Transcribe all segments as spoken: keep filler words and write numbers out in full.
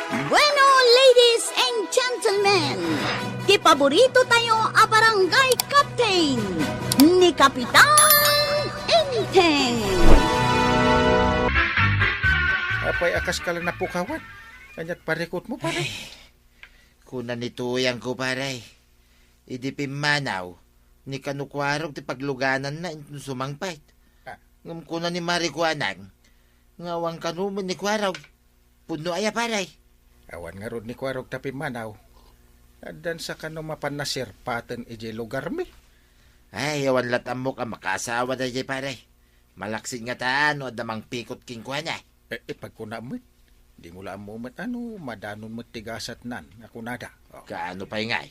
Bueno, ladies and gentlemen, ti paborito tayo a barangay captain, ni Kapitan Enteng. Apay a kas ka la napukawan? Ania't parikutmo, pare? Ay, kuna ni Tuyang ko, pare. Idi pimmanaw, ni kano Kuarog ti paglugananna inton sumangpet. Ah. Ngem kuna ni Mari Kuanang, nga awan kano met ni Kuarog. Pudno aya, pare? Awan ngarud ni Kuarog ta pimmanaw. Addan sa kano mapan nasirpaten idiay lugarmi? Ay, awan lat ammok a makaasawa daydiay, pare. Malaksid ngata no adda mangpikot kenkuana. Eh, eh, pagkuna met, dimo la ammo met ano, madanon met ti gasatnan, a kunada. Oh. Kaano pay ngay?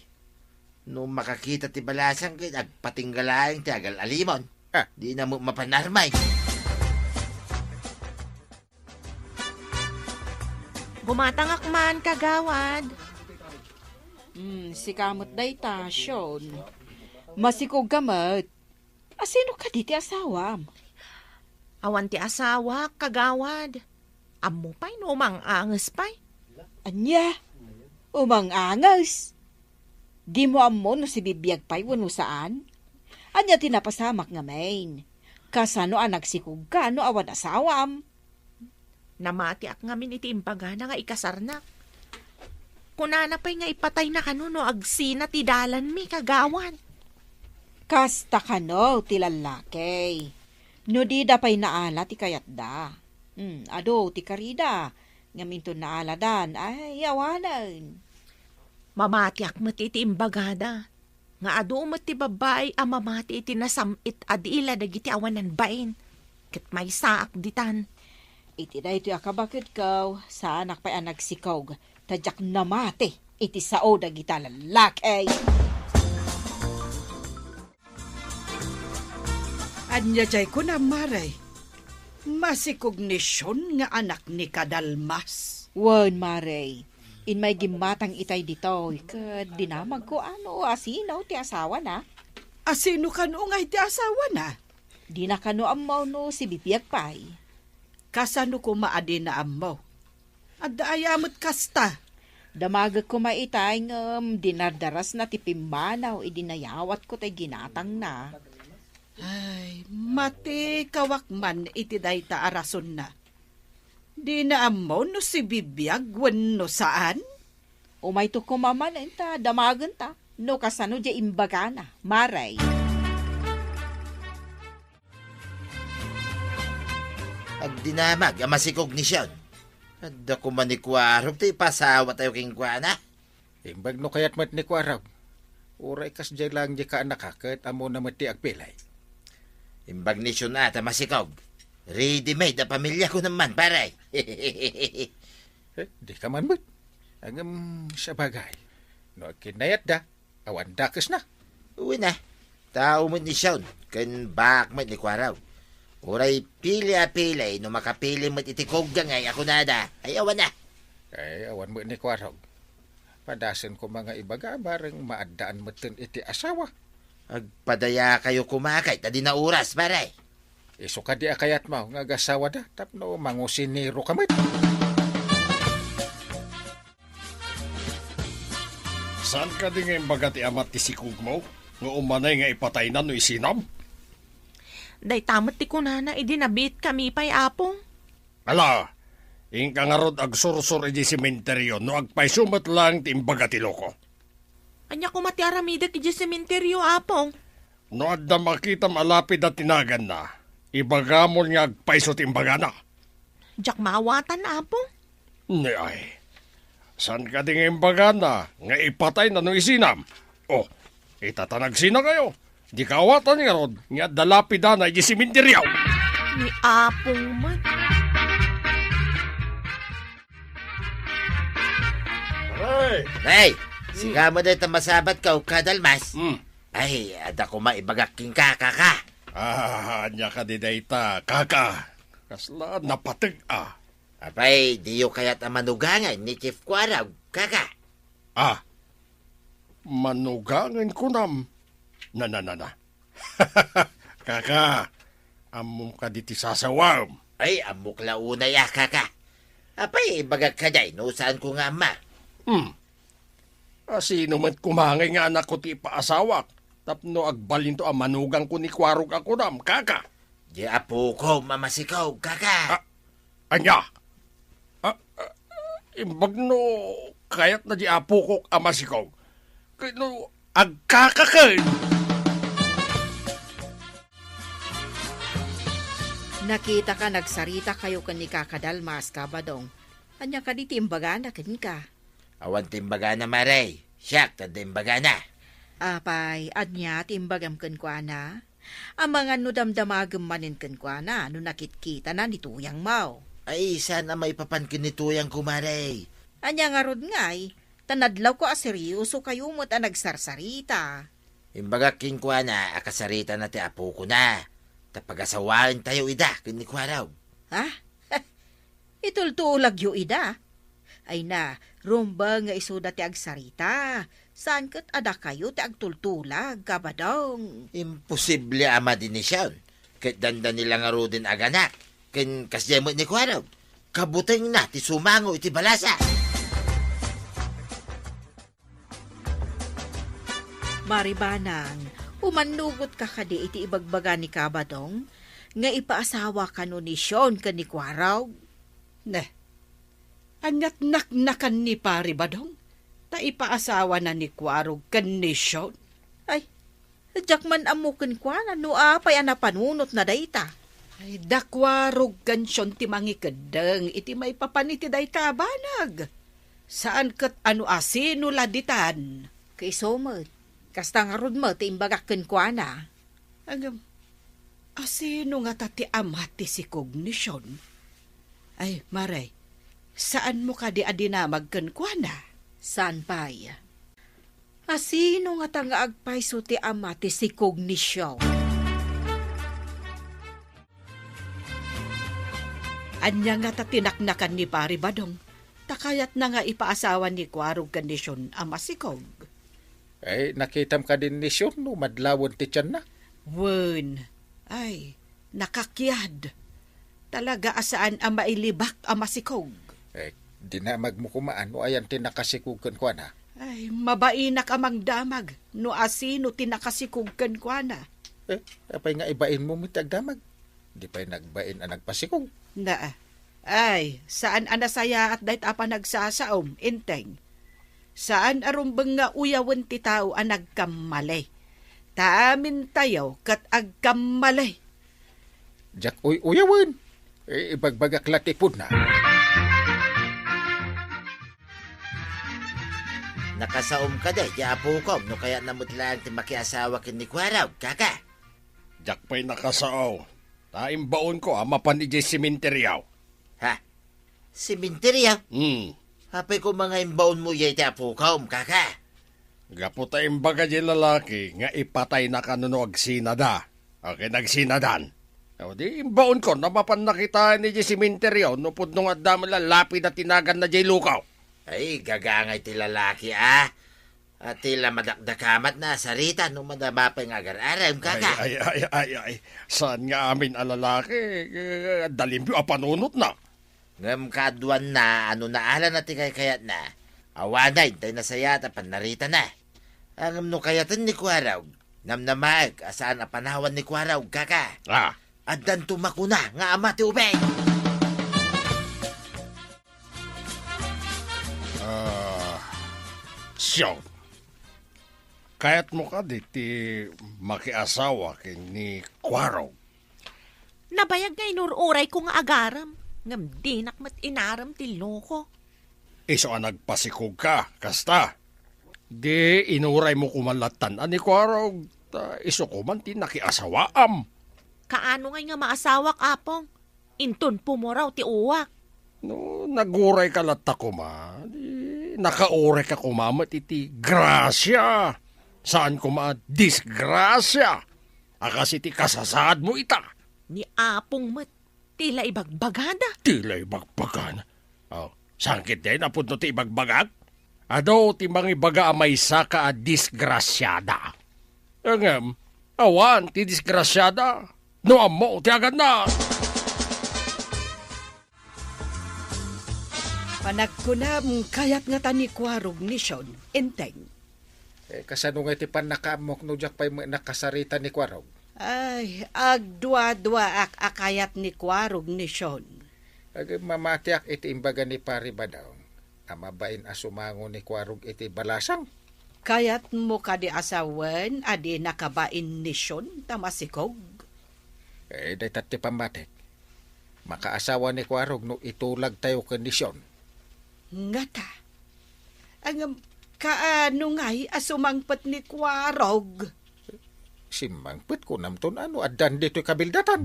No makakita ti balasang ket agpatingga laeng ti agal-alimon. Ah. Di na met mapan armay. Gumatangak man, kagawad. Hmm, sika met dayta, Sean. Masikog ka met. Asino kadi ti asawam? Awan ti asawak, kagawad. Ammo pay no umang-anges pay. Ania? Umang-anges? Dimo ammo no sibibiag pay wenno saan? Ania ti napasamak ngamin? Kasano a nagsikog ka no awan asawam? Namatiak ngamin iti imbagana nga ikasarnak. Kunana pay nga ipatayna kano no agsina ti dalanmi, kagawad. Kasta kano ti lallaki. No dida pay naala ti kayatda. Hmm, adu ti karida, ngem inton naaladan, ay, awanen. Mamatiak met iti imbagada. Nga adu met ti babbai a mamati iti nasam-it a dila dagiti awanan bain, ket maysaak ditan. Iti daytoy a kabakedko, saanak pay a nagsikog, ta diak namati iti sao dagita lallaki. Ania jay kunam, Mare? Masikog ni Sean nga anak ni Kadalmas? Wen, Mare. Immay gimmatang itay ditoy, ket dinamagko ano asino ti asawana. Asino kano ngay ti asawana? Dina kano ammo no sibibiag pay. Kasano koma a dina ammo? Adda aya met kasta? Damagek koma itay ngem dinardarasna ti pimmanaw idi nayawatko tay ginatangna. Ay, matikawak man iti dayta a rasonna. Dina ammo no sibibiag wenno saan? Umayto koma manen ta damagenta no kasano diay imbagana, Mare. Agdinamag a masikog ni Sean. Adda koma ni Kuarog ti ipasawatayo kenkuana. Imbag no kayat met ni Kuarog. Uray kasdiay laeng diay kaanaka ket ammona met ti agpili. Imbag ni Sean a ta masikog. Ready-made a pamiliako naman, pare. Eh, dika man met. Ngem sabagay, no agkinnayatda, awan dakesna. Wen a, tao met ni Sean, ken baak met ni Kuarog. Uray pili a pili, no makapili met iti kugga ngay a kunada, ay awan a. Ay, awan met ni Kuarog. Padasen koma nga ibaga, bareng maaddaan metten iti asawa. Agpadayakayo koma ket adda oras, pare. Isu kadi a kayatmo nga agasawada tapno mangusinero ka met? Saan kadi nga imbaga ti ama ti sikogmo nga umanay nga ipatayna no isinam? Dayta met ti kunana idi nabiitkami pay, Apo. Ala, inka ngarud agsursor idiay sementeryo no agpayso met laeng ti imbaga ti loko. Ania koma ti aramidek idiay sementeryo, Apo? No adda makitam a lapid a ti naganna, ibagamon nga agpayso ti imbagana. Diak maawatan, Apo. Ni ay, saan kadi nga imbagana nga ipatayna no isinam? Oh, ita ta nagsinakayo. Dika awatan ngarud nga adda lapidana idiay sementeryo. Ni Apong man. Aray! Nay, hmm, sika met dayta masabatko, Kadalmas. Hmm. Ay, adda koma ibagak kenka, kaka. Ah, ania kadi dayta, kaka? Kasla napateg a. Apay, diyo kayat a manugangen ni Chief Kuarog, kaka? Ah, manugangen kunam? Na, na, na, na. Kaka, ammom kadi ti sasawam? Ay, ammok la unay a, kaka. Apay, ibagak kadi no saanko nga amma? Hmm. A, sino met koma ngay nga anakko ti ipaasawak? Tapno agbalinto a manugangko ni Kuarog a kunam, kaka? Di apokon a masikog, kaka. A, ania? A, a, imbag no kayatna di apokok a masikog. Ket no agkaka ken. Nakitaka nagsaritakayo ken ni Kaka Dalmas, Kabadong. Ania kadi ti imbagana kenka? Awan ti imbagana, Mare. Siak ti adda imbagana. Apay, ania ti imbagam kenkuana? Amangan no damdamagem manen kenkuana no nakitkitana ni tuyangmo. Ay, saan a maipapan ken ni tuyangko, Mare. Ania ngarud ngay? Ta nadlawko a seriosokayo met a nagsarsarita. Imbagak kenkuana a kasaritana ti apokona, ta pagasawaentayo ida ken ni Kuarog. Ha? Itultulagyo ida? Ay na, rumbeng nga isuda ti agsarita. Saan ket a dakayo ti agtultulag, Kabadong? Imposible a madi ni Sion, ket dandani la ngaruden aganak, ken kasdiay met ni Kuarog. Kabutengna ti sumango iti balasa. Maribanang, umannugotka kadi iti ibagbaga ni Kabadong nga ipaasawa kano ni Sion ken ni Kuarog? Neh, aniat naknakan ni Pari Badong ta ipaasawana ni Kuarog ken ni Sion? Ay, diak man ammo kenkuana no apay a napanunotna dayta. Ay, da Kuarog ken Sion ti mangikeddeng iti maipapan iti dayta a banag. Saan ket a no asino la ditan. Ket isu met, kasta ngarud met ti imbagak kenkuana. Ngem, asino ngata ti ama ti sikog ni Sion? Ay, Mare, saanmo kadi a dinamag kenkuana? Saan pay. Asino ngata nga agpayso ti ama ti sikog ni Sion? Ania ngata ti naknakan ni Pari Badong ta kayatna nga ipaasawa ni Kuarog ken ni Sion a masikog? Ay, nakitam kadi ni Sion no madlawen ti tianna? Wen. Ay, nakakiad. Talaga a saan a mailibak a masikog. Eh, dinamagmo koma no ayan ti nakasikog kenkuana. Ay, mabainak a mangdamag no asino ti nakasikog kenkuana. Eh, apay nga ibainmo met ti agdamag? Di pay nagbain a nagpasikog. Naa. Ay, saan a nasayaat dayta a panagsasaom, Enteng. Saan a rumbeng nga uyawen ti tao a nagkammali. Ta amintayo ket agkammali. Diak uy-uyawen. Eh, ibagbagak la ti pudna. Nakasaom kadi ti apokom no kayatna met laeng ti makiasawa ken ni Kuarog, kaka? Diak pay nakasao. Ta imbaonko a mapan idiay sementeryo. Ha? Sementeryo? Hmm. Apay koma nga imbaonmo iti apokom, kaka? Gapu ta imbaga diay lalaki nga ipatayna kano no agsinada. Ken agsinadan. O di, imbaonko a mapanna kitaen idiay sementeryo no pudno nga adda met la lapid a tinaganna diay lukaw. Ay, gagangay ti lalaki, a. A, ti la madakdakamatna a sarita no madama pay nga agar-arem, kaka. Ay, ay, ay, ay, ay. Saan nga amin a lalaki, eh, adda limpio a panunotna. Ngem kaaduanna a no naalana ti kaykayatna, awanen tay nasayaat a pannaritana. Ngem no kayaten ni Kuarog, namnamaek a saan a panawan ni Kuarog, kaka. Ah. Addanto makuna nga ama ti ubing. Ah, Sion, kayatmo kadi ti makiasawa ken ni Kuarog? Nabayag nga inur-urayko nga agarem, ngem dinak met inarem ti loko. Isu a nagpasikogka, kasta? Di inuraymo koma lattan a ni Kuarog, ta isu koma ti nakiasawaam. Kaano ngay nga maasawak, Apong? Inton pumuraw ti uwak. No, nagurayka latta koma, di nakaurayka koma met iti grasia. Saan koma a disgrasia a kas iti kasasaadmo ita. Ni Apong met, ti la ibagbagada. Ti la ibagbagana? Oh, sangkit diay napudno ti ibagbagak? Adu ti mangibaga a maysaka a disgrasiada. Ngem, awan ti disgrasiada no ammo ti aganna. Nagkunam, kayat ngata ni Kuarog ni Sean, Enteng. Eh, kasano ngay ti pannakaammok no diak pay met nakasarita ni Kuarog? Ay, agduaduaak a kayat ni Kuarog ni Sean. Agmamatiak iti imbaga ni Pari Badong a mabain a sumango ni Kuarog iti balasang. Kayatmo kadi a sawen a di nakabain ni Sean ta masikog? Eh, dayta ti pammatik. Makaasawa ni Kuarog no itulagtayo ken ni Sean. Ngata. Ngem, kaano ngay a sumangpet ni Kuarog? Simmangpet, kunamton a no addan ditoy kabildatan.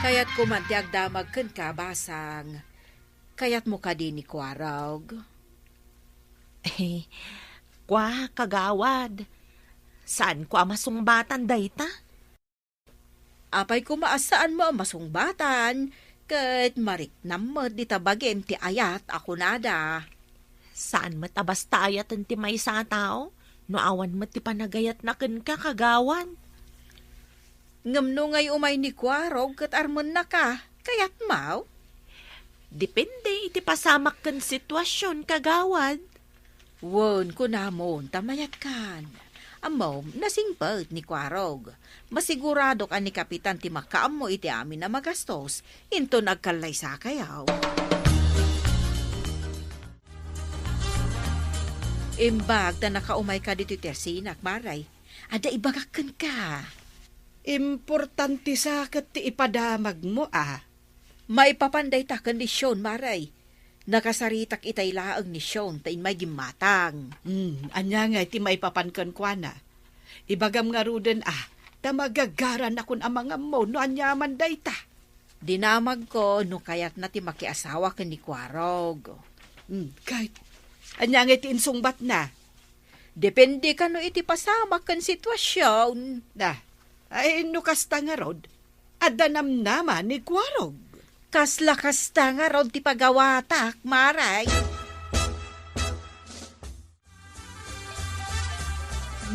Kayatko man ti agdamag kenka, Basang. Kayatmo kadi ni Kuarog? Eh, kua, kagawad. Saanko a masungbatan dayta? Apay koma a saanmo a masungbatan, ket mariknam met dita bagim ti ayat a kunada. Saan met a basta ayaten ti maysa a tao, no awan met ti panagayatna kenka, kagawad. Ngem no ngay umay ni Kuarog ket armennaka, kayatmo? Depende iti pasamak ken situasion, kagawad. Wen, kunamon, ta mayatkan. Ammom, nasingpet ni Kuarog. Masiguradok a ni Kapitan ti makaammo iti amin a magastos, inton agkallaysakayo. Imbag ta nakaumayka ditoy tersinak, Maray. Adda ibagak kenka. Importante sa ket ti ipadamagmo, a. Maipapan dayta ken ni Sean, Maray. Nakasaritak itay laeng ni Sean ta immay gimmatang. Hmm, ania ngay ti maipapan kenkuana? Ibagam ngaruden a, ta magagaranakon a mangammo no aniaman dayta. Dinamagko no kayatna ti makiasawa ken ni Kuarog. Hmm, ket ania ngay ti insungbatna? Depende kano iti pasamak ken situasion. Na, ay, no kasta ngarud, adda namnama ni Kuarog. Kasla kasta ngarud ti pagawatak, Maray.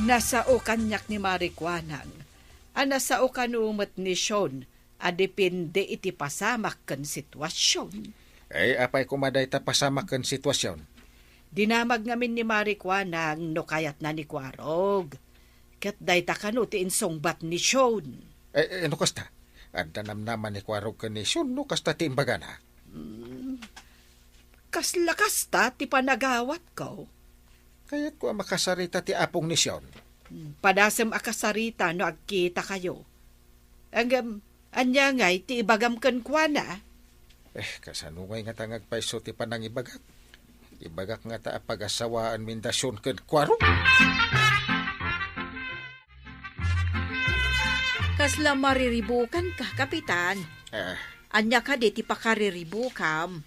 Nasao kaniak ni Mari Kuanang, a nasao kano met ni Sean, a depende iti pasamak ken situasion. Eh, apay koma dayta pasamak ken situasion? Dinamag ngamin ni Mari Kuanang no kayatna ni Kuarog. Ket dayta kano ti insungbat ni Sean. Eh, eh, no kasta? Adda namnama ni Kuarog ken ni Sean no kasta ti imbagana? Hmm. Kasla kasta ti panagawatko. Kayatko a makasarita ti apong ni Sean. Hmm, padasem a kasarita no agkitakayo. Ngem, ania ngay ti ibagam kenkuana? Eh, kasano ngay ngata nga agpayso ti panangibagak? Ibagak ngata a pagasawaenmi da Sean ken Kuarog. Kasla mariribukanka, Kapitan. Ah. Ania kadi ti pakariribukam?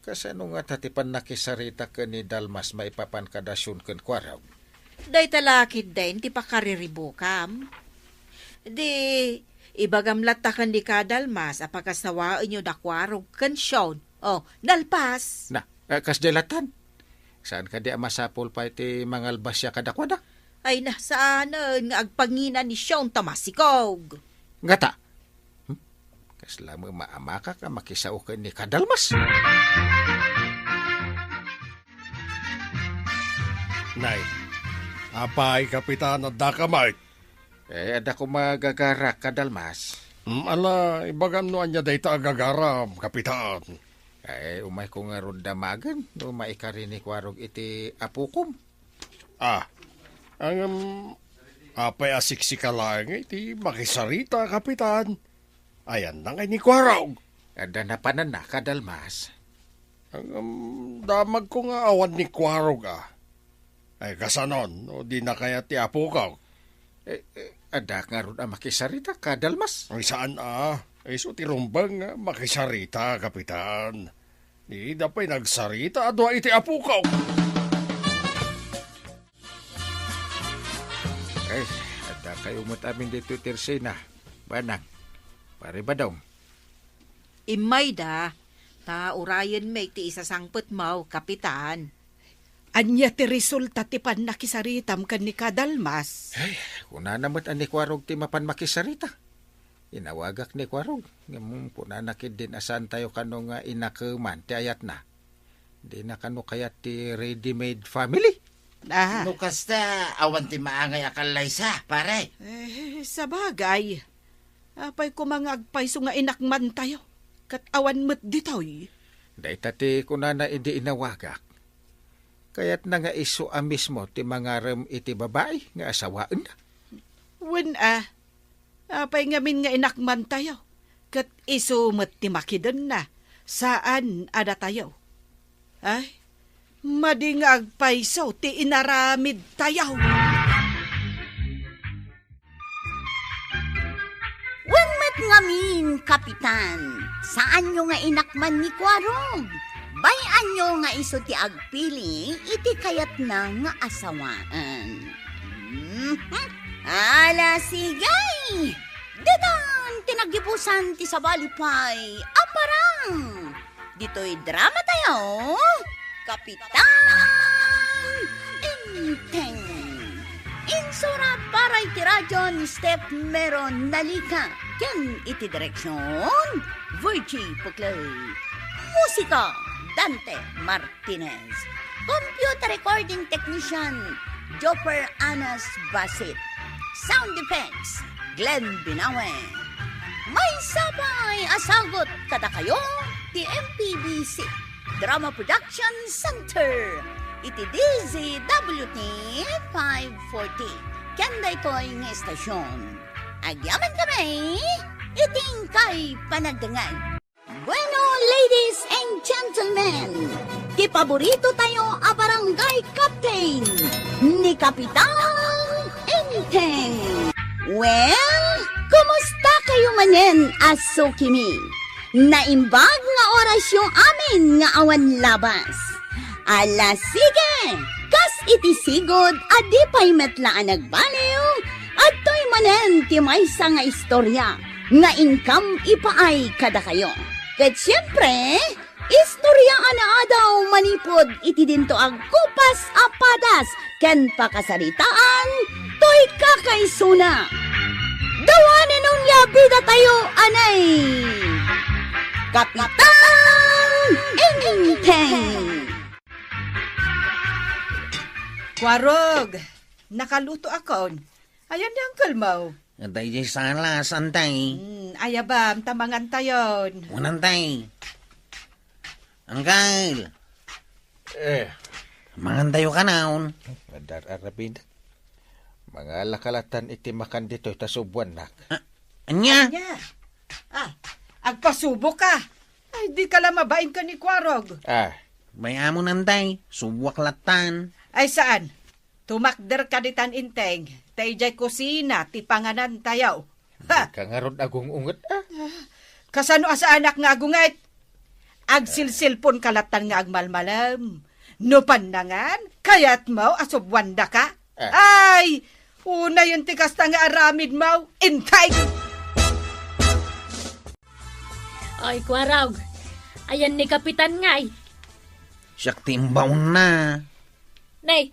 Kasano ngata ti pannakisarita ken ni Dalmas maipapan kada Sean ken Kuarog? Dayta la ketdin ti pakariribukam. Di, ibagam latta ken ni Kadalmas a pagasawaenyo da Kuarog ken Sean. Oh, nalpas. Na, eh, kasdiay lattan? Saan kadi a masapul pay ti mangalbasya kadakuada? Ay na, saanen nga agpangina ni Sean ta masikog. Ngata? Hmm? Kasla met maamakak a makisao ken ni Kadalmas. Nay, apay, Kapitan, addaka met? Eh, adda koma gagarak, Kadalmas. Hmm, ala, ibagam no ania dayta a gagaram, Kapitan. Eh, umayko ngarud damagen no maikari ni Kuarog iti apokom. Ah, ngem, apay a siksika laeng iti makisarita, Kapitan? Ayanna ngay ni Kuarog? Adda napananna, Kadalmas. Ngem, damagko nga awan ni Kuarog, a. Ay, kasanon, no di na kayat ti apokak? Eh, eh, adda ngarud a makisarita, Kadalmas? Ay, saan, a. Isu ti rumbeng nga makisarita, Kapitan. Dida pay nagsarita a dua iti apokak. Ay, adda kayo met amin ditoy ti ersena. Banag, Pari Badong. Immayda, ta urayenmi ti isasangpetmo, Kapitan. Ania ti resulta ti pannakisaritam ken ni Kadalmas? Ay, kunana met a ni Kuarog ti mapan makisarita. Inawagak ni Kuarog, ngem kunana ketdin a saantayo kano nga inakeman ti ayatna. Dina kano kayat ti ready-made family? Ah. No kasta, awan ti maangay a kallaysa, pare. Eh, sabagay. Apay koma nga agpayso nga inakmantayo, ket awan met ditoy? Dayta ti kunana idi inawagak. Kayatna nga isu a mismo ti mangarem iti babai nga asawaenna. Wen a, apay ngamin nga inakmantayo, ket isu met ti makidenna, saan a datayo. Ay, madi nga agpayso ti inaramidtayo. Wen met ngamin, Kapitan, saanyo nga inakman ni Kuarog. Bay-anyo nga isu ti agpili iti kayatna nga asawaen. Mhm. Ala, sige! Ditan ti naggibusan ti sabali pay a parang. Ditoy dramatayo, Kapitan Enteng. Insura para iti radio ni Steph Meron Nalica ken iti direksion, Virgie Puclay. Musika, Dante Martinez. Computer recording technician, Jopper Anas Basit. Sound effects, Glenn Binawe. Maysa pay a sagut kadakayo ti M P B C Drama Production Center iti D Z W T five forty. Ken daytoy nga istasyon, agyamankami iti inkay panagdengngeg. Bueno, ladies and gentlemen, ti paborito tayo a barangay captain, ni Kapitan Enteng. Well, kumusta kayo manen a sukimi? Naimbag nga orasyo amin nga awan labas. Ala, sige! Kas iti sigud a di pay met la a nagbaliw, adtoy manen ti maysa nga istorya nga inkam ipaay kadakayo. Ket siempre, istorya a naadaw manipud iti dinto agkupas a padas ken pakasaritaan toy kakaisuna. Dawanen onya bidatayo anay Kapitan Enteng. Kuarog, nakaluto akon. Ayan ni Uncle Mau. Adda idiay sala, saan tay? Hmm, ayabam, ta mangantayon. Unan tay. Uncle. Eh. Mangantayo kanayon. Adar-arabida. Mangala ka latan iti makan ditoy ta subuannak. Ah, anya? Anya? Ah, agpasubo ka. Ay, di ka la mabain ken ni Kuarog. Ah. Bay-am, Unan tay, subuak latan. Ay, saan? Tumakder ka ditan, Enteng, ta idiay kusina ti panganantayo. Ha? Di ka ngarud agung-unget, ah. Kasano a saanak nga agunget? Agsilsilpon ka latan nga agmalmalem. No pannangan, kayatmo a subuandaka? Ah. Ay, unayen ti kasta nga aramidmo, Enteng! Ay, Kuarog, ayan ni Kapitan ngay. Siak ti imbaonna. Nay,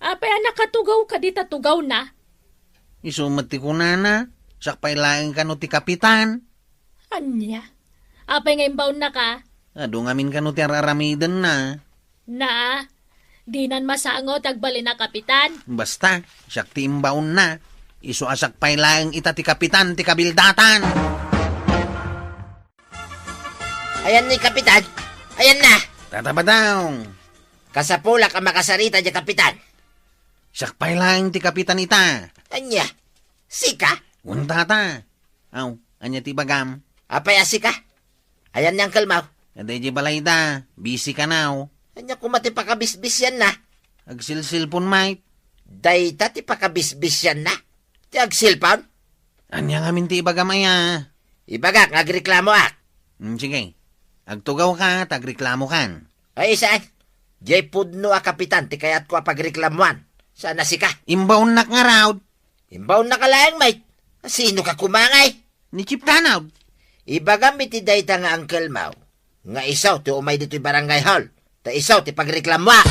apay a nakatugaw ka dita tugawna? Isu met ti kunana, siak pay laeng kano ti kapitan. Ania? Apay nga imbaonnaka? Adu ngamin kano ti ar-aramidenna. Na, dinan masango ti agbalin a kapitan. Basta, siak ti imbaonna. Isu a siak pay laeng ita ti kapitan ti kabildatan. Ayan ni kapitan. Ayan na. Tata Badong. Kasapulak a makasarita di kapitan. Siak pay laeng ti kapitan ita. Ania? Sika? Wen, tata. Aw, ania ti ibagam? Apay a sika? Ayan ni Uncle Mau. Adda idiay balayda, busy kanaw. Ania koma ti pakabisbisianna? Agsilsilpon met. Dayta ti pakabisbisianna? Ti agsilpon? Ania ngamin ti ibagam aya? Ibagak nga agreklamoak. Hmm, sige. Agtugawka, ta agreklamokan. Ay, saan? Diay pudno a kapitan ti kayatko a pagreklamoan. Saan a sika? Imbaonnak ngarud. Imbaonnaka laeng met. Sino ka koma ngay? Ni Chief Tanod. Ibagam iti dayta nga Uncle Mau nga isu ti umay ditoy barangay hall, ta isu ti pagreklamoak.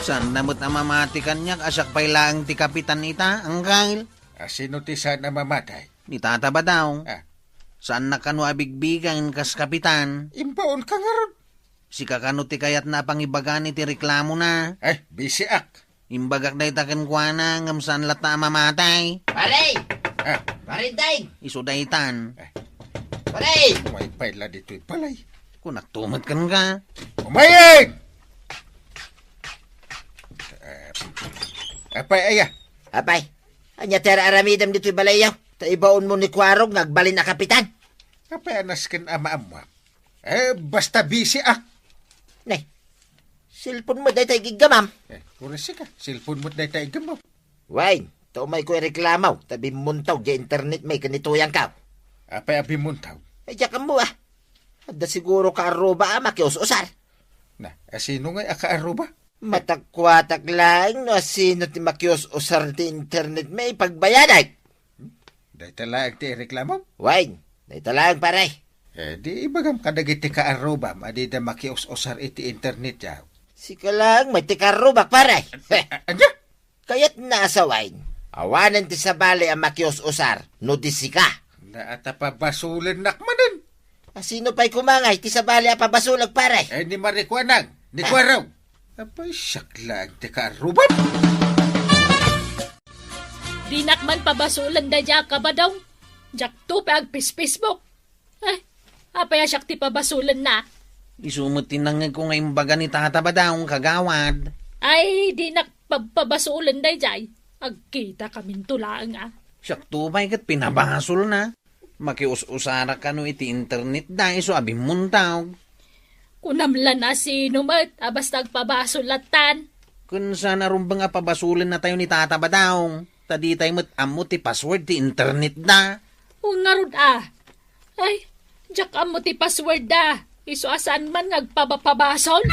Saanna met a mamati kaniak a siak pay laeng ti kapitan ita, Uncle? A, sino ti saan a mamatay? Ni Tata Badaw. Ah. Saannak kano a bigbigen kas kapitan? Imbaonka ngarud. Sika kano ti kayatna a pangibagan iti reklamona? Ay, bisiak. Imbagak dayta kenkuana, ngem saan latta a mamatay. Pare! Ah. Pare Deng! Isu daytan. Ah. Pare! Umaypay la ditoy balay. Kunakto met kenka. Umayeg! Ah, apay aya? Apay, ania ti ar-aramidem ditoy balayyo? Ta ibaonmo ni Kuarog nga agbalin a kapitan. Apay a nasken a maammoam? Eh, basta bisiak. Ne, cellphone met dayta igiggamam. Eh, kurasi ka, cellphone met dayta iggamam. Wen, ta umayko ireklamo, ta bimmuntog diay internet mi ken ni Tuyangko. Apay a bimmuntog? Ay, diak ammo, ah. Adda siguro kaarruba a makius-usar. Na, a sino ngay a kaarruba? Matakuatak laeng no asino ti makius-usar ti internet mi pagbayadak. Dayta laeng ti ireklamo? Wen, dayta laeng, pare. Eh, di ibagam kadagiti kaarrubam a dida makius-usar iti internet, yaw. Sika laeng met ti kaarrubak, pare. A-, ania? Kayatna a sawen, awanen ti sabali a makius-usar no di sika. Naata pabasolennak manen. A sino pay koma ngay ti sabali a pabasolek, pare? Eh, ni Marikuanang, ni Ah. Kuarog. Apay, siak laeng ti kaarruban. Dinak man pabasolen daydiay a Kabadong. Diakto pay agpis-Facebook. Eh, apay a siak ti pabasolenna? Isu met ti nangngegko nga imbaga ni Tata Badaw, kagawad. Ay, dinak pabpabasolen daydiay. Agkitakaminto laeng, a. Siakto pay ket pinabasolna. Makius-usarak kano iti internetda isu a bimmuntog. Kunam la no sino met a basta agpabasol lattan. Ken saan a rumbeng a pabasolennatayo ni Tata Badaw, ta ditay met ammo ti password ti internetda. O ngarud a. Ay, diak ammo ti passwordda. Isu a saan man nga agpabapabasol.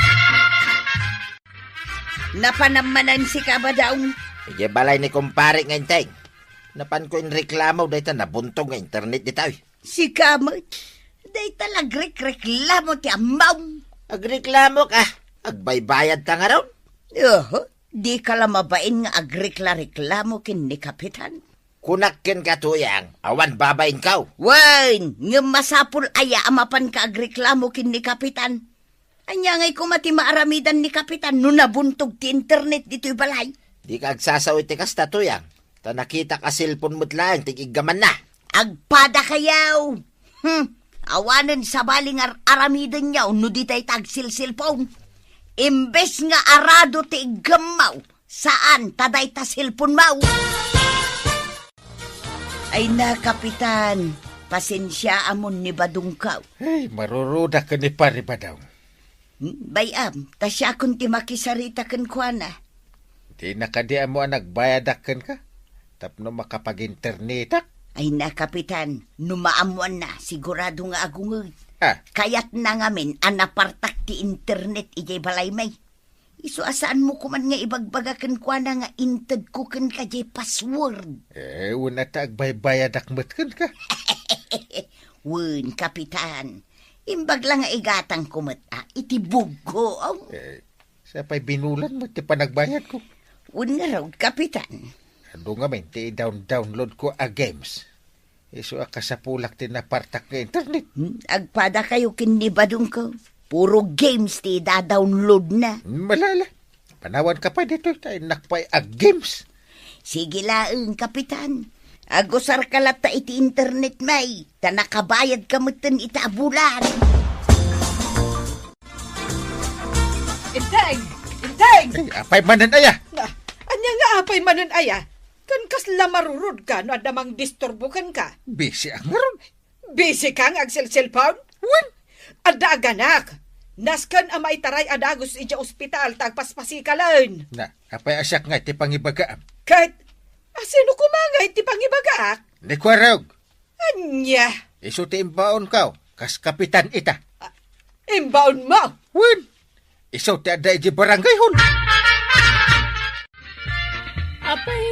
Napanam manen sika, Badaw? Idiay balay ni kumpare nga Enteng. Napanko inreklamo dayta nabuntog nga internet ditoy. Sika met, dayta la agrekreklamo ti ammom. Agreklamo ka? Agbaybayad ta ngarud? Oho, di ka la mabain nga agrekla-reklamo ken ni Kapitan. Kunak kenka, Tuyang, awan babainko. Wen, ngem masapul aya a mapanka agreklamo ken ni Kapitan? Ania ngay koma ti maaramidan ni Kapitan no nabuntog ti internet ditoy balay? Dika agsasao iti kasta, Tuyang, ta nakitak a cellphone met laeng ti igiggamanna. Agpadakayo! Hmm, awanen sabali nga ar-, aramidenyo no di dayta agsilsilpon. Imbes nga arado ti iggammaw, saan ta dayta cellphone mo. Ay na, Kapitan, pasensiaamon ni Badongko. Ay, marurudak ken ni Pare Badong. Hmm, bay-am, ta siakon ti makisarita kenkuana. Dina kadi ammo a nagbayadak kenka tapno makapag-internetak? Ay na, Kapitan, no maammoanna, sigurado nga agunged. Ah. Kayatna ngamin a napartak ti internet idiay balaymi. Isu a saanmo koman nga ibagbaga kenkuana nga intedko kenka diay password. Eh, wen, ta agbaybayadak met kenka. Wen, Kapitan. Imbag la nga igatangko met a iti bugko. Eh, sa pay binulan met ti panagbayadko. Wen ngarud, Kapitan. Adu ngamin ti i-down-downloadko a games. Isu a kasapulak ti napartak nga internet. Hmm, agpadakayo ken ni Badongko. Puro games ti ida-downloadna. Malala. Panawanka pay ditoy, ta innak pay a games. Sige laeng, Kapitan. Agusarka latta iti internet, may, ta nakabayadka metten ita a bulan. Enteng! Enteng! Ay, apay manen aya? Na, ania nga apay manen aya? Ken kasla marurodka no adda mangdisturbo kenka? Bisiak ngarud. Bisika nga agselselpon? Wen. Adda aganak. Nasken a maitaray a dagus idiay ospital ta agpaspasikalen. Na, apay a siak nga iti pangibagaam? Ket, asino koma nga iti pangibagaak? Ni Kuarog. Ania? Isu ti imbaonko, kas kapitan ita. Ah, imbaonmo? Wen, isu ti adda idiay barangay hall. Apay,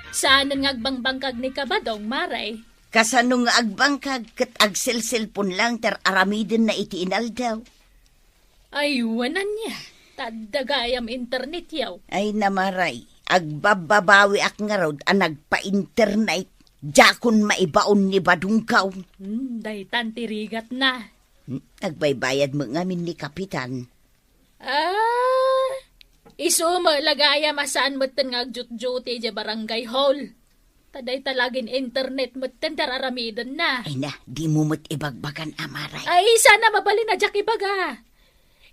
saanen nga agbangbangkag ni Kabadong, Mare? Kasano nga agbangkag ket agselselpon lang ti ar-aramidenna iti inaldaw? Ay, wen ania, ta adda gayam internetyo. Ay, na, Mare, Agbabbabawiak ngarud a nagpa-internet, diakon maibaon ni badongko. Hmm, daytan ti rigatna. Hmm, nagbaybayad met ngamin ni Kapitan. Ah, isu met la gayam a saan metten nga agjutjuti idiay barangay hall. Ta dayta la agin-internet metten ti ar-aramidenna. Ay na, dimo met ibagbagan, Amaray. Ay, saan a mabalin a diak ibaga.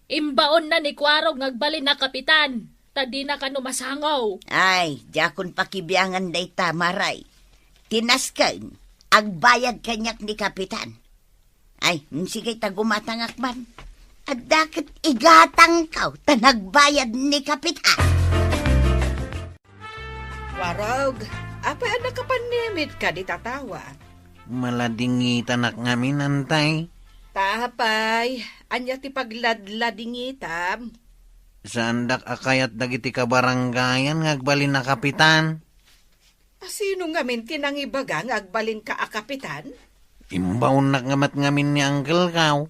Imbaonna ni Kuarog nga agbalin a kapitan, ta dina kano masango. Ay, diakon pakibiangan dayta, Amaray. Ti nasken, agbayad kaniak ni Kapitan. Ay, mm, sige, ta gumatangak man. Adda ket igatangko, ta nagbayad ni Kapitan. Kuarog, apay a nakapanimid ka dita tawa? Maladingitanak ngamin, Antay. Ta apay, ania ti pagladladingitam? Saandak a kayat dagiti kabarangayan nga agbalin a kapitan. A, sino ngamin ti nangibaga nga agbalinka a kapitan? Imbaonnak nga met ngamin ni Uncle Kao.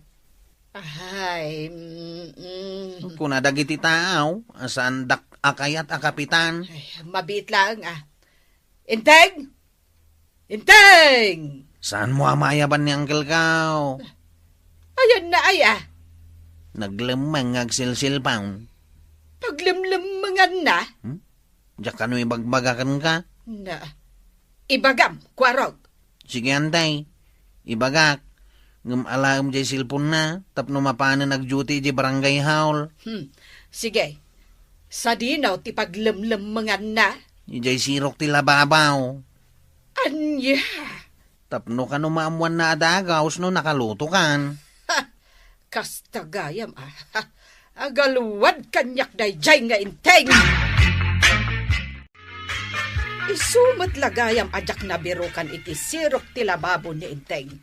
Ay, mm, mm. Kuna dagiti tao, a saandak a kayat a kapitan. Ay, mabiit laeng, a. Inteng! Inteng! Saanmo a maayaban ni Uncle Kao? Ayanna aya? Naglemmeng nga agsilsilpaon. Paglemlemmenganna? Hmm? Diak kano ibagbaga kenka? Na, ibagam, Kuarog. Sige, Antay. Ibagak. Ngem alaem diay cellphone-na tapno mapanen agduty idiay barangay hall. Hmm. Sige. Sadino ti paglemlemmenganna? Idiay sirok ti lababaw. Ania? Tapno kano maammoanna a dagus no nakalutokan. Ha! Kasta gayam, a. Ha! Agaluad kaniak daydiay nga inteng! Isu met la gayam a diak nabirukan iti sirok ti lababo ni Inteng.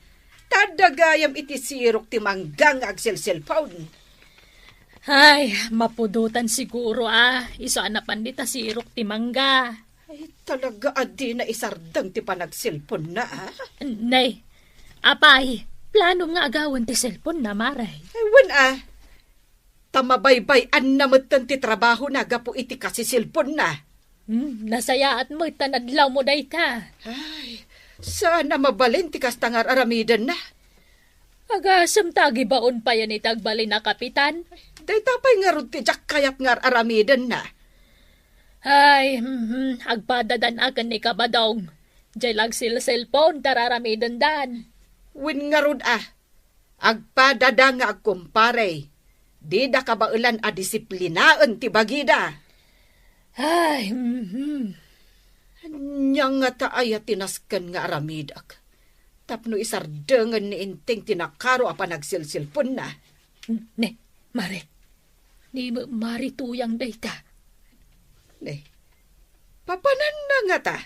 Ta adda gayam iti sirok ti mangga nga agselselpon. Ay, mapudotan siguro, a. Isu a napan dita sirok ti mangga. Ay, talaga a dina isardeng ti panagselponna, a. Nay, apay, planom nga agawen ti selponna, Maray? Ay, wen, a. Ta mabaybay-anna metten ti trabahona gapu iti kasiselponna. Hmm, nasayaat met ta nadlawmo dayta. Ay, saan a mabalin ti kasta nga ar-aramidenna. Agasem ta agibaon payen iti agbalin a kapitan. Dayta pay ngarud ti diak kayat nga ar-aramidenna. Ay, mhm, agpadadan-aken ni Kabadong. Diay la agselselpon ta ar-aramidendan. Wen ngarud, a. Agpadada nga agkumpare, dida kabaelan a disiplinaen ti bagida. Ay, mhm. Ania ngata aya ti nasken nga aramidek tapno isardengen ni Inteng ti nakaro a panagselselponna? Ne, Mare. Ni Mari Tuyang dayta. Ne, papananna ngata?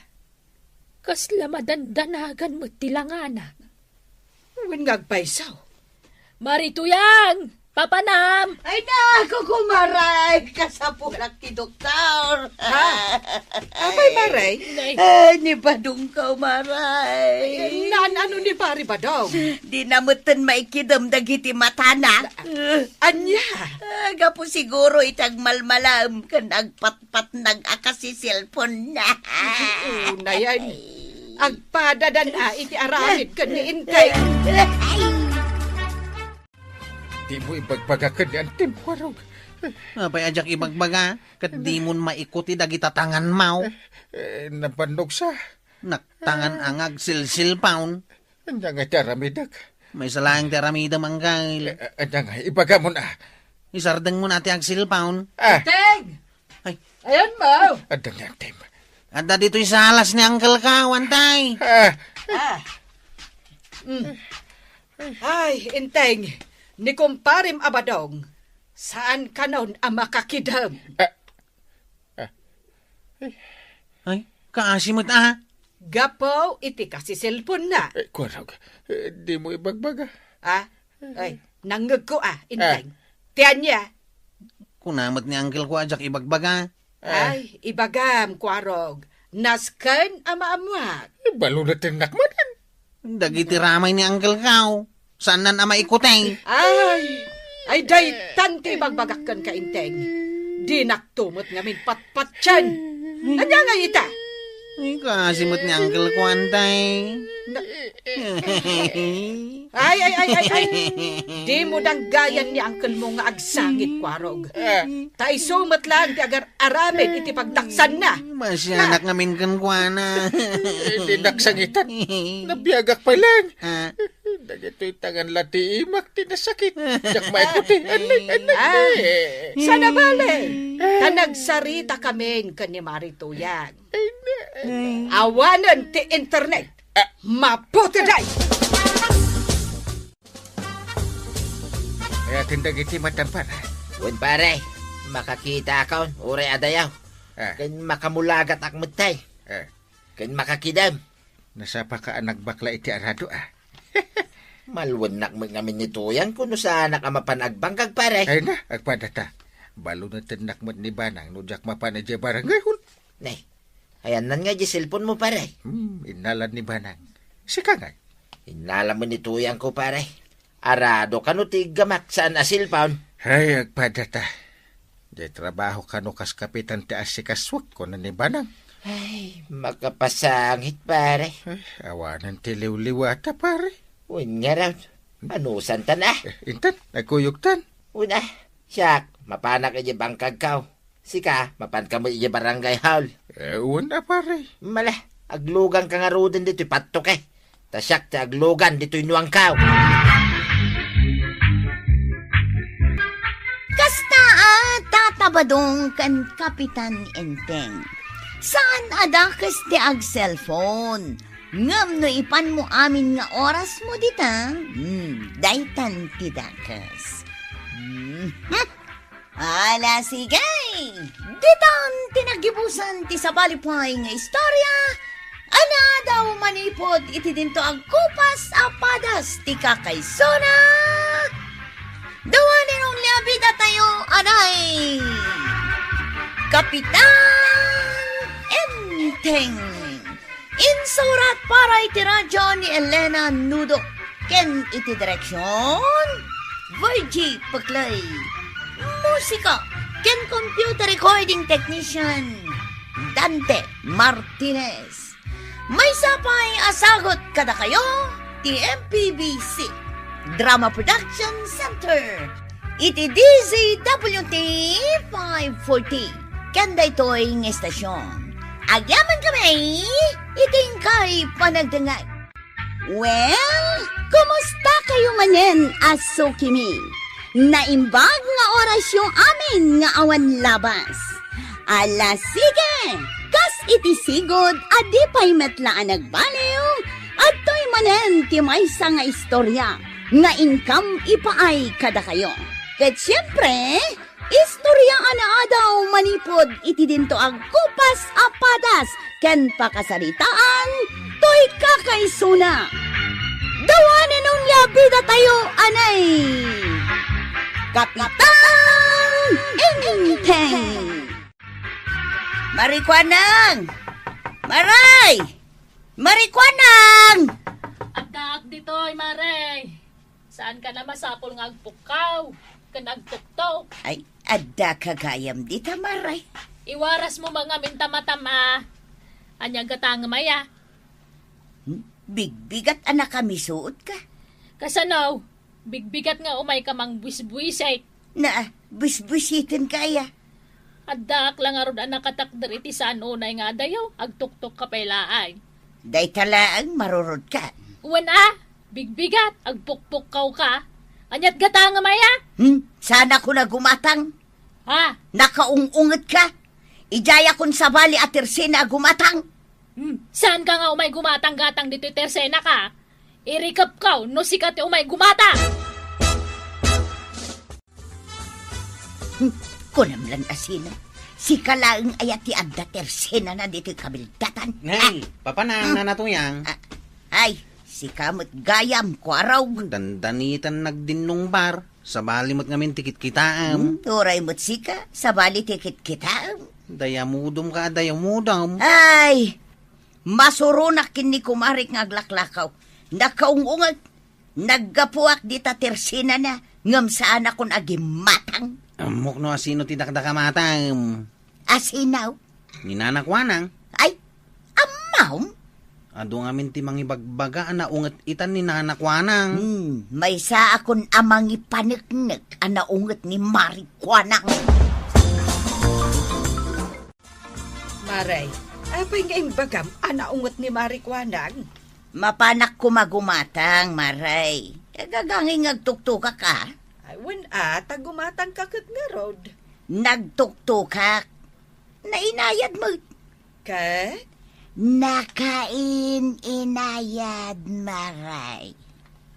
Kasla madandanagan met ti langana. Wen nga agpayso. Mari Tuyang! Papanam! Ay, naku, kumaray! Kasapunak ti doktor! Ha? Apay, Maray? Nay. Ay, ni Badong ka, Maray. Naan-ano ni Pari Badong? Di na metten maikidem dagiti matana. Ania? Ah, gapu siguro iti agmalmalaem ken agpat patnag a kasiselponna. Unayen, agpadadan a iti aramid ken ni Inteng. Dimo ibagbaga ken ni Antim, Kuarog. Apay a diak ibagbaga, ket dimon maikuti dagita tanganmo. Eh, nabannog sa. Naktangan a nga agsilsilpaon. Ania nga ti aramidek? Maysa laeng ti aramidem, Angkel. Eh, ania nga, ibagamon a. Isardengmon a ti agsilpaon. Ah. Inteng! Ay. Ayanmo. Adda ni Antim. Adda ditoy salas ni Uncle Kao, Antay. Ah. Ah. Mm. Ay, Inteng, ni kumparem a Badong, saan kanon a makakidem. Ah. Ah. Ay, kaasi met a. Gapu iti kasiselponna. Eh, Kuarog, eh, dimo ibagbaga. Ah? Ay, nangngegko a, Inteng. Ah. Ti ania? Kuna met ni Uncle ko a diak ibagbaga. Ah. Ay, ibagam, Kuarog. Nasken a maammuak. Eh, balunetennak manen. Dagiti ramay ni Uncle Kao, saannan a maikuteng. Ay, ay, daytan ti ibagbagak kenka, Inteng. Dinakto met ngamin patpatien. Ania ngay ita? Ay, kasi met ni Uncle Kuan, tay. Na- Ay, ay, ay, ay, ay. Dimo danggayan ni uncle mo nga agsangit, Kuarog. Ah. Ta isu met laeng ti agar-aramid iti pagdaksanna. Masianak ngamin kenkuana. Eh, di daksangitan. Nabiagak pay laeng. Ah. Dagitoy tangan la ti imak ti nasakit. Diak maikuti. Anay, anay, Ah, anay. Sana bale. Ta nagsarita kamin ken ni Mari Tuyang. Ay, na. Awanen ti internet. Ah. Maputi day! Kaya tinda iti matampar. Wen, pare, makakitaakon, uray adayaw. Ah. Ken makamulagatak met tay. Ah. Ken makakidem. Nasapa ka a nagbakla iti arado, ah. Malwennak met ngamin ni Tuyang, kuno saanak a mapan agbangkag, pare. Ay na, agpadata. Balunetennak met ni Banang no diak mapan idiay barangay hall. Ne, ayannan nga idiay cellphone mo, pare. Hmm, innalan ni Banang. Sika ngay? Innalan met ni Tuyang ko, pare. Arado kano ti iggamak saan a cellphone? Ay, agpadata. Diay trabaho kano kas kapitan ti asikasuek, kuna ni Banang. Ay, makapasangit, pare. Ay, awanen ti liwliwata, pare. Wen ngarud, anusantan a? Eh, intan, nagkuyogtan. Wen a, siak, mapanak idiay bangkagko. Sika, mapanka met idiay barangay hall. Eh, wen a, pare. Mala, agluganka ngaruden ditoy pattok, eh. Ta siak ti aglugan ditoy nuangko. Kasta a, Tata Badong ken Kapitan Enteng. Saan a dakes ti ag-cellphone. Ngem no ipanmo amin nga orasmo dita, hmm, daytan ti dakes. Hmm. Ala, sige! Ditan ti naggibusan ti sabali pay nga istorya a naadaw manipud iti dinto agkupas a padas ti kakaisuna. The one and only a bida tayo, anay! Kapitan Enteng. Insurat para iti radyo ni Elena Nudo ken iti direksion, Virgie Peclay. Musika ken computer recording technician, Dante Martinez. Maysa pay a sagut kadakayo ti M P B C Drama Production Center iti D Z W T five forty. Ken daytoy nga estasion, agyamankami iti inkay panagdengngeg. Well, kumusta kayo manen a sukimi? Naimbag nga orasyo amin nga awan labas. Ala, sige! Kas iti sigud a di pay met la a nagbaliw, adtoy manen ti maysa nga istorya nga inkam ipaay kadakayo. Ket siempre, istorya a naadaw manipud iti dinto agkupas a padas ken pakasaritaan toy kakaisuna. The one and only a bida tayo, anay! Kapitan Enteng! Marikuanang! Maray! Marikuanang! Addaak ditoy, Maray. Saan ka na masapul nga agpukkaw ken agtuktok? Ay, adda ka gayam dita, Maray. Iwaras mo mangam inta matam a. Ania gatangem aya? Hmm? Bigbigat a nakamisuot ka? Kasano? Bigbigat nga umay ka mangbuisbuisit. Na, buisbuisiten ka aya? Addaak la ngarud a nakatakder iti saan unay nga adayo, agtuktok ka pay laeng. Dayta laeng marurod ka. Wen a, bigbigat, agpukpukkaw ka. Aniat gatangem aya? Hmm? Saan ako nagumatang? Ha? Nakaung-unget ka? Idiay akon sabali a tersena a gumatang. Hmm, saan ka nga umay gumatang gatang ditoy tersena ka? Irikep ka, no sika ti umay gumatang! Hmm, kunam lan a sino? Sika laeng aya ti adda tersena na ditoy kabildatan? Nay, ah, papa na, hmm, Nana Tuyang. Ah, ay, sika met gayam, kuaraw. Dandanitan nagdinnungbar. Sabali met ngamin ti kitkitaem. Hmm, uray met sika, sabali ti kitkitaem. Dayamudom ka, dayamudom. Ay, masuronak ken ni kumarik nga aglaklakaw. Nakaung-unget, naggapuak dita tersenana, ngem saanakon a gimmatang. Ammok no asino ti dakdakamatam. Asino? Ni Nana Kuanang? Ay, ammom? Adu ngamin ti mangibagbaga a naunget itan ni Nana Kuanang. Hmm, maysaakon a mangipaneknek a naunget ni Mari Kuanang. Maray, apay nga imbagam a naunget ni Mari Kuanang? Mapanak koma gumatang, Maray. Agagangay nga agtuktokak, a. Ay, wen a, ta gumatangka ket ngarud. Nagtuktokak. Nainayad met. Ket? Nakain-inayad, Maray.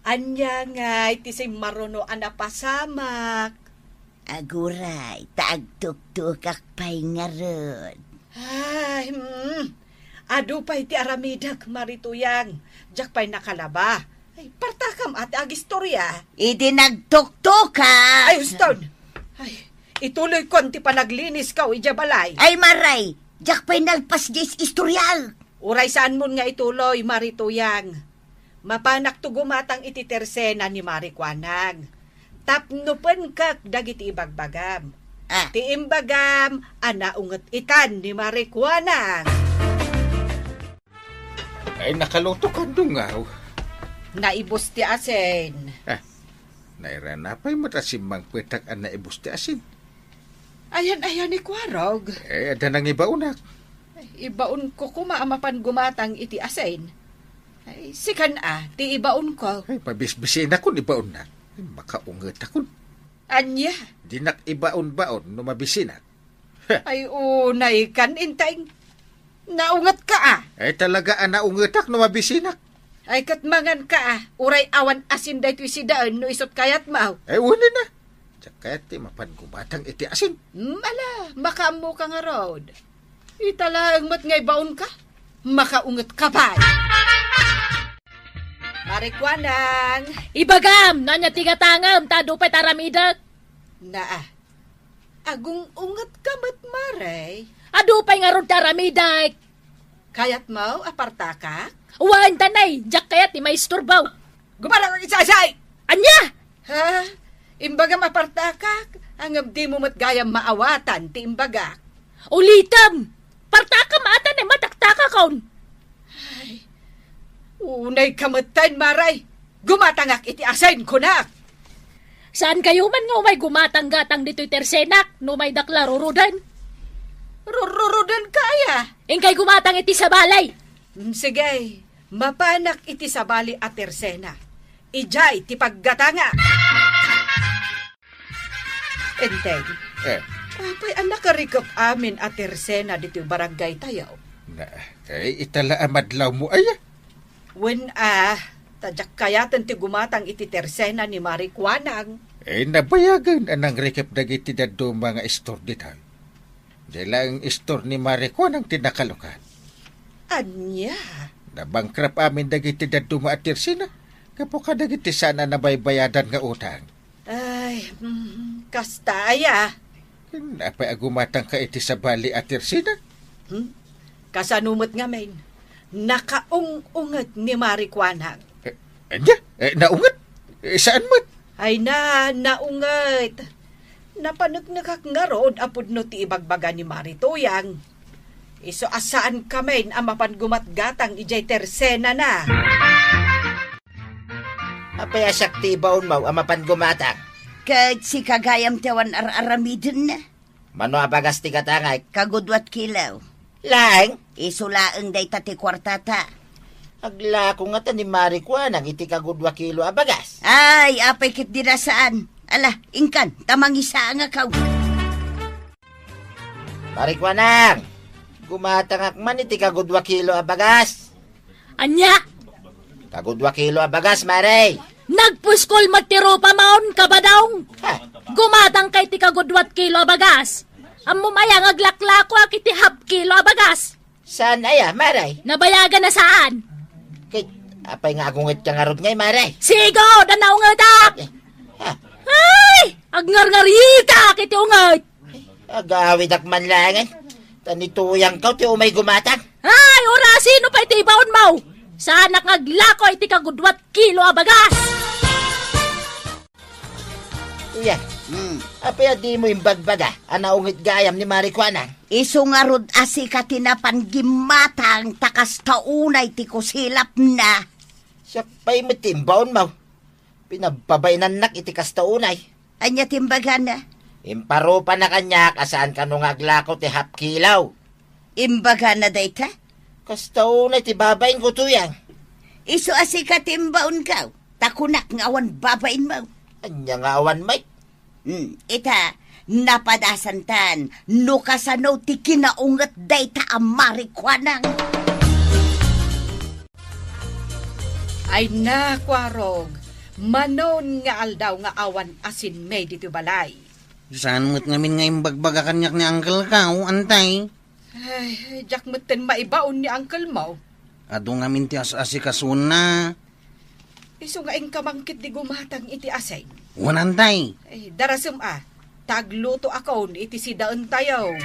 Ania ngay ti simmaruno a napasamak? Aguray, ta agtuktokak pay ngarud. Ay, hmm. Adu pay ti aramidek, Mari Tuyang. Diak pay nakalaba. Ay, partakam a ti agistorya. Idi nagtuktokak. Ay, huston! Ay, ituloykon ti panaglinisko idiay balay. Ay, Maray, diak pay nalpas diay istorya. Uray saanmon nga ituloy, Mari Tuyang. Mapanakto gumatang iti tersena ni Mari Kuanang. Tapno penkek dagiti ibagbagam. Ah. Ti imbagam a naunget itan ni Mari Kuanang. Ay, nakaluto ka, dungaw. Naibus ti asin. Ah, nairana pay met a simmangpetak a naibus ti asin. Ayan, ayan, ni Kuarog. Eh, adda nangibaonak. Ibaonko koma a mapan gumatang iti asin. Ay, sikan a, ti ibaonko. Ay, mabisbisinakon ibaonnak. Ay, makaungetakon. Ania? Dinak ibaon-baon no mabisinak. Ay, unay kan, Inteng. Naungetka a. Ay, talaga a naungetak no mabisinak. Ay, ket manganka a. Uray awan asin daytoy sidaen no isut' kayatmo. Ay, wen a. Diak kayat ti mapan gumatang iti asin. Hmm, ala, makaammoka ngarud. Ita laeng met nga ibaonka. Makaungetka pay. Mari Kuanang. Ibagam, no ania ti gatangem, ta adu pay ti aramidek. Naa. Agung-ungetka met, Mare. Adu pay ngarud ti aramidek. Kayatmo a partakak? Wen, tanay, diak kayat ti maisturbo. Gumarak iti asin! Ania? Ha? Imbagam a partakak, ngem dimo met gayam maawatan ti imbagak. Ulitem! Partakam a, tanay, mataktakakon. Ay, unayka metten, Mare. Gumatangak iti asin, kunak. Saankayo man nga umay gumatang-gatang ditoy tersenak, no umaydak la ruroden? Rurodenka aya? Inkay gumatang iti sabali. Mm, sige, mapanak iti sabali a tersena. Idiay ti paggatangak. Enteng. Eh. Apay a nakarikep amin a tersena ditoy barangaytayo? Na, eh, ita la a madlawmo aya? Wen a, ta diak kayaten ti gumatang iti tersena ni Mari Kuanang. Eh, nabayagen a nangrikep dagiti dadduma nga istor ditoy. Diay laeng istor ni Mari Kuanang ti nakalukat. Ania? Nabankrupt amin dagiti dadduma a tersena gapu kadagiti saan a nabaybayadan nga utang. Ay, mm, kasta aya. Apay a gumatangka iti sabali a tersena? Hmm? Kasano met ngamin? Nakaung-unget ni Mari Kuanang. Eh, ania? Eh, naunget? Eh, saan met? Ay na, naunget. Napaneknekak ngarud a pudno ti ibagbaga ni Mari Tuyang. Isu a saankamin a mapan gumatgatang idiay tersenana. Apay a siak ti ibaonmo a mapan gumatang? Ket sika gayam ti awan ar-aramidenna. Mano a bagas ti gatangek? Kaguduat kilo. Laeng? Isu laeng dayta ti kuartata. Aglako ngata ni Mari Kuanang iti kagudua kilo a bagas. Ay, apay ket dida saan. Ala, inkan, ta mangisangakaw. Mari Kuanang, gumatangak man iti kagudua kilo a bagas. Ania? Kagudua kilo a bagas, Mare. Nagpuskol met ti rupamon, Kabadong. Ha? Gumatangka iti kaguduat kilo a bagas. Ammom aya nga aglaklakoak iti half kilo a bagas? Saan aya, Mare? Nabayagan a saan. Kay, apay nga agungetka ngarud ngay, Mare? Sigud a naungetak! Eh, ha? Ay! Agngarngaritak iti unget! Agawidak man laengen. Ta ni Tuyangko ti umay gumatang. Ay, urasino pay ti ibaonmo? Saanak nga aglako iti kaguduat kilo a bagas. Iya. Hmm. Apay a dimo imbagbaga a naunget gayam ni Mari Kuanang? Isu ngarud a sika ti napan gimmatang ta kasta unay ti kusilapna. Siak pay met ti imbaonmo. Pinabpabainannak iti kasta unay. Ania ti imbagana? Imparupanak kaniak a saan kano nga aglako ti half kilo. Imbagana dayta? Kasta unay ti babainko, Tuyang. Isu a sika ti imbaonko, ta kunak nga awan babainmo. Ania nga awan met? Hmm, ita, napadasantan no kasano ti kinaunget dayta a Mari Kuanang. Ay na, Kuarog, manon nga aldaw nga awan asinmi ditoy balay. Saan met ngamin nga imbagbaga kaniak ni Uncle Kao, Antay? Ay, diak metten maibaon ni Uncle mo. Adu ngamin ti as-asikasona. Isu nga inka man ketdi gumatang iti asin. Wen, Antay. Ay, darasem a, ta aglutoakon iti sidaentayo.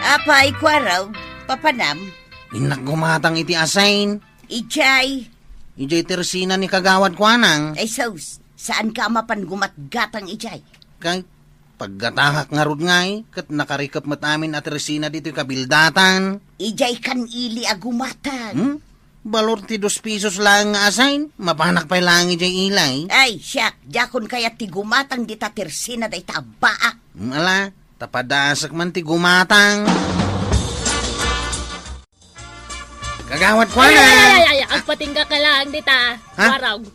Apay, Kuarog, papanam? Innak gumatang iti asin. Idiay? Idiay tersina ni Kagawad Kuanang. Ay, sus, saanka a mapan gumatgatang idiay? Kay, paggatahak ngarud ngay, ket nakarikep met amin a tersina ditoy kabildatan. Idiay kan ili a gumatang. Hmm? Balor ti dos pesos laeng nga asin, mapanak pay laeng idiay ili. Ay, siak, diakon kayat ti gumatang dita tersina dayta a baak. Hmm, ala, ta padasek man ti gumatang. Kagawad Kuanang. Ay, ay, ay, ay, ay, agpatingga ka laeng dita, Ha? Kuarog.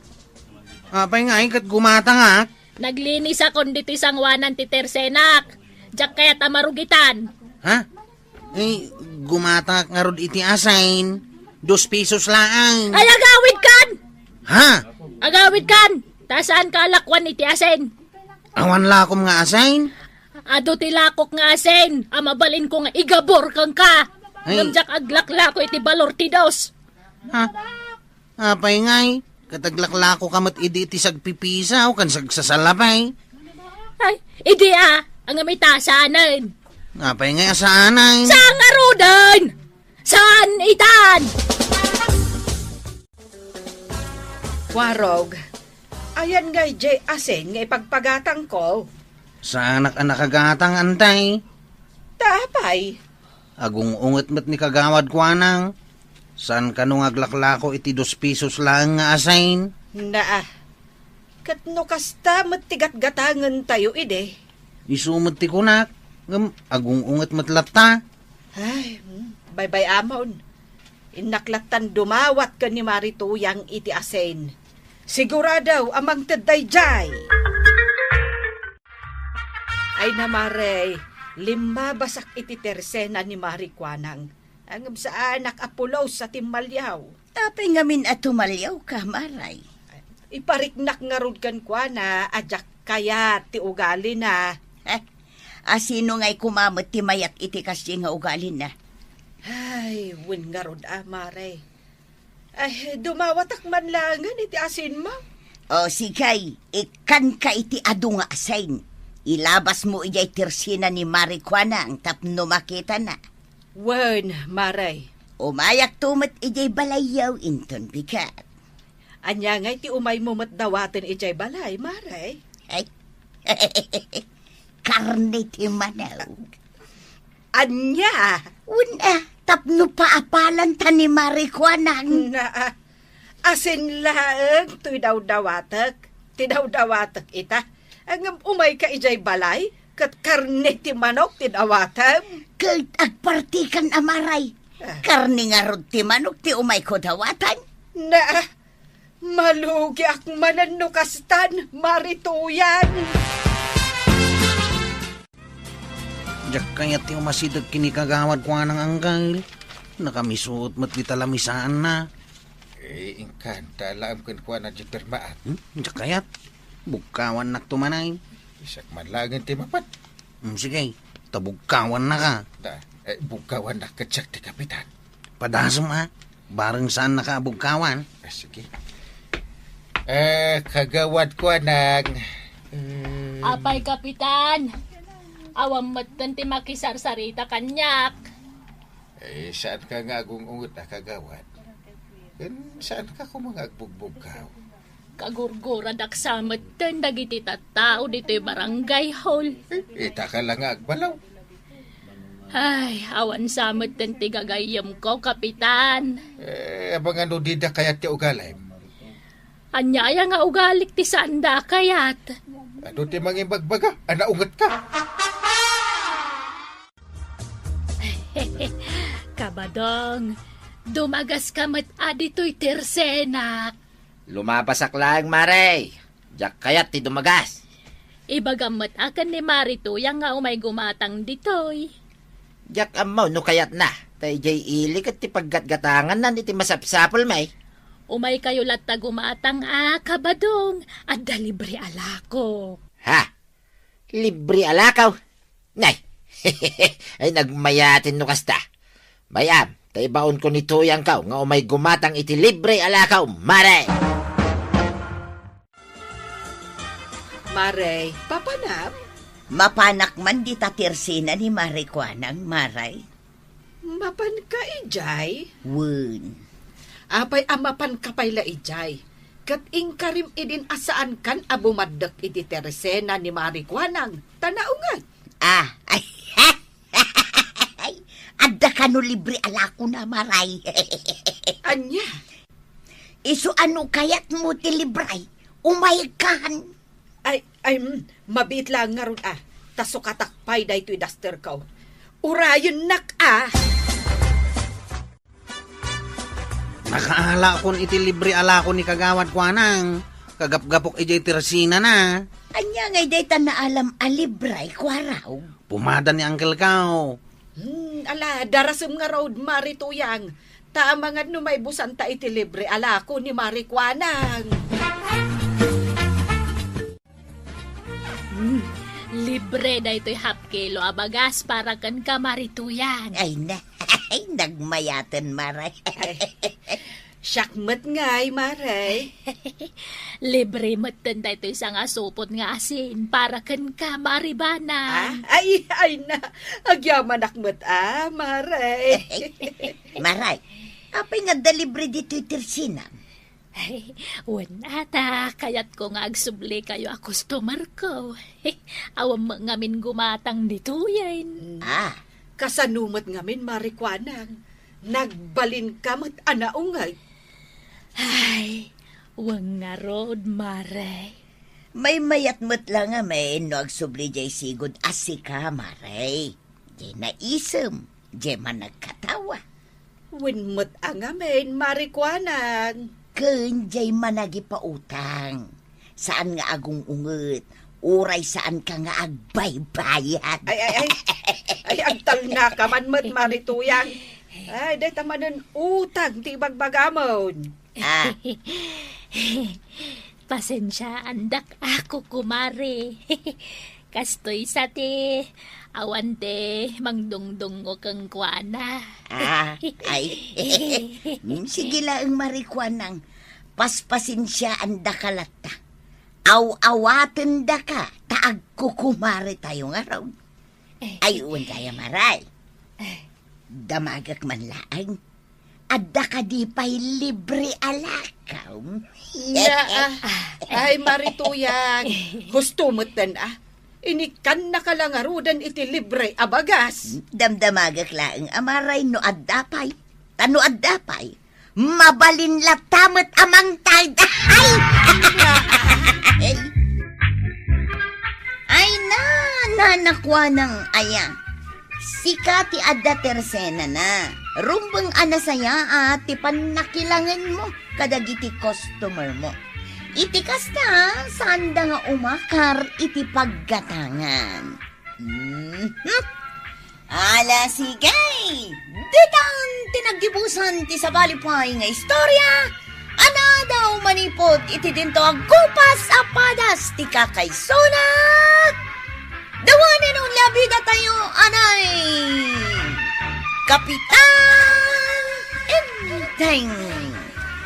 Apay ngay ket gumatangak? Naglinisakon ditoy sangoanan ti tersenak. Diak kayat a marugitan. Ha? Eh, gumatangak ngarud iti asin. Dos pesos laeng. Ay, agawidkan! Ha? Agawidkan! Ta saanka a lakuan iti asin? Awan lakom nga asin? Adu ti lakok nga asin a mabalinko nga igabor kenka. Ay. Ngem diak aglaklako iti balor ti dos. Ha? Apay ngay, ket aglaklakoka met idi iti sagpipisaw ken sagsasalapay. Ay, idi a, ngem ita, saanen. Apay ngay a saanen? Saan ngaruden? Saan itan? Kuarog, ayan ngay diay asin nga ipagpagatangko? Saanak a nakagatang, Antay. Ta apay? Agung-unget met ni Kagawad Kuanang. Saan kano nga aglaklako iti dos pesos laeng nga asin? Naa. Ket no kasta met ti gatgatangentayo idi? Isu met ti kunak, ngem agung-unget met latta. Ay, hmm, baybay-amon. Innak lattan dumawat ken ni Mari Tuyang iti asin. Sigurado a mangted daydiay. Ay na, Mare, limmabasak iti tersena ni Mari Kuanang. Ngem saanak a pulos a timmaliaw. Apay ngamin a tumaliawka, Mare? Ipariknak ngarud kenkuana a diak kayat ti ugalina. Eh, a sino ngay koma met ti mayat iti kasdi nga ugalina? Ay, wen ngarud a, Mare. Ay, dumawatak man laengen iti asinmo. O, sige, ikkanka iti adu nga asin. Ilabasmo idiay tersina ni Mari Kuanang tapno makitana. Wen, Mare. Umayakto met idiay balayyo inton bigat. Ania ngay ti umaymo met dawaten idiay balay, Mare? Ay, karne ti manok. Ania? Wen a, tapno paapalanta ni Mari Kuanang. Naa, asin laeng toy dawdawatek. Ti dawdawatek ita. Ngem umayka idiay balay, ket karne ti manok ti dawatem. Ket agpartikan a, Mare. Ah. Karne ngarud ti manok ti umayko dawatan. Naa, malugiak manen no kastan, Mari Tuyang. Diak kayat ti umasideg ken ni Kagawad Kuanang, Angkel. Nakamisuot met dita lamisaanna. Eh, inkan, ta alaem kenkuana diay pirmaak. Hmm? Diak kayat. Bugkawannakto manen. Siak man laengen ti mapan. Hmm, sige. Ta bugkawannaka. Da, eh, bugkawannak ket siak ti kapitan. Padasem a, bareng saannaka a bugkawan. Ah, sige. Eh, Kagawad Kuanang. Eh. Apay, Kapitan? Awan metten ti makisarsarita kaniak. Eh, saanka nga agung-unget a kagawad? Ken saanka koma nga agbugbugkaw? Kagurguradak sa metten dagiti tattao ditoy barangay hall. Eh, ita ka la nga agbalaw. Ay, awan sa metten ti gagayyemko, Kapitan. Eh, amangan no dida kayat ti ugalim. Ania aya nga ugalik ti saanda kayat? Adu ti mangimbagbaga a naunget ka? Kabadong, dumagas ka met a ditoy tersenak. Lumabasak laeng, Mare. Diak kayat ti dumagas. Ibagam met a ken ni Mari Tuyang nga umay gumatang ditoy. Diak ammo no kayatna. Ta idiay ili ket ti paggatgatanganna iti masapsapulmi. Umay kayo latta gumatang a, Kabadong. Adda libre a lako. Ha? Libre a lakaw? Nay! Ay, nagmayaten no kasta. Bay-am, ta ibaonko ni Tuyangko nga umay gumatang iti libre a lakaw, Mare! Mare, papanam? Mapanak man dita tersena ni Mare Kuanang, Mare. Mapanka idiay? Wen. Apay a mapanka pay la idiay? Ket inkarim idin a saankan a bumaddek iti tersena ni Mari Kuanang, ta naunget. Ah, ay, adda kano libre a lakona, Mare. Ania? Isu a no kayatmo ti libre, umaykan. Ay, ay, mm, mabiit laeng ngarud a, ta sukatak pay daytoy dusterko. Urayennak a! Nakaala kon iti libre a lako ni Kagawad Kuanang, kagapgapok idiay tersenana. Ania ngay dayta naalam a libre, Kuaraw? Pomada ni Uncle Kao. Hmm, ala, darasem ngarud, Mari Tuyang. Ta amangan no maibusanta iti libre a lako ni Mari Kuanang. Hmm, libre daytoy half kilo a bagas para kenka, Mari Tuyang. Ay na, ay, nagmayaten, Mare. Ay, siak met ngay, Mare. Libre metten daytoy sangasupot nga asin para kenka, Mari Banang. Ah, ay, ay na, agyamanak met a, Mare. Mare, apay nga adda libre ditoy tersenam? Ay, wen a, ta kayatko nga agsublikayo a customerko. Awan met ngamin gumatang ditoyen. Ah. Kasano met ngamin, Mari Kuanang? Nagbalinka met a naunget. Ay, wen ngarud, Mare. Maymayat met la ngamin no agsubli diay sigud a sika, Mare. Diay naisem, diay managkatawa. Wen met a ngamin, Mari Kuanang. Ken diay managipautang. Saan nga agung-unget, uray saanka nga agbaybayad. Ay, ay, ay. Ay, agtalnaka man met, Mari Tuyang. Ay, dayta manen utang ti ibagbagamon. Ah. Pasensiaandak a, kukumare. Kastoy sa ti awan ti mangdungdungngo kenkuana. Ah, ay. Hmm, sige laeng, Mari Kuanang. Paspasensiaandaka latta. Aw-awatendaka ta agkukumaretayo ngarud. Eh. Ay, wen aya, Mare. Eh. Damagek man laeng. Adda kadi pay libre a lakaw? Naa. Ay, Mari Tuyang. Husto metten a. Inikkannaka la ngaruden iti libre a bagas. Damdamagek laeng a, Mare, no adda pay. Ta no adda pay, mabalin latta met a mangted. Ay! Ay! Ay, na, na, nakuanang aya. Sika ti adda tersenana. Rumbeng a nasayaat ti pannakilangenmo kadagiti customermo. Iti kasta, saanda nga umakar iti paggatangan. Mhm. Ala, sige! Ditan ti naggibusan ti sabali pay nga istorya a naadaw manipud iti dinto agkupas a padas ti kakaisuna. The one and only a bidatayo, anay Kapitan Enteng.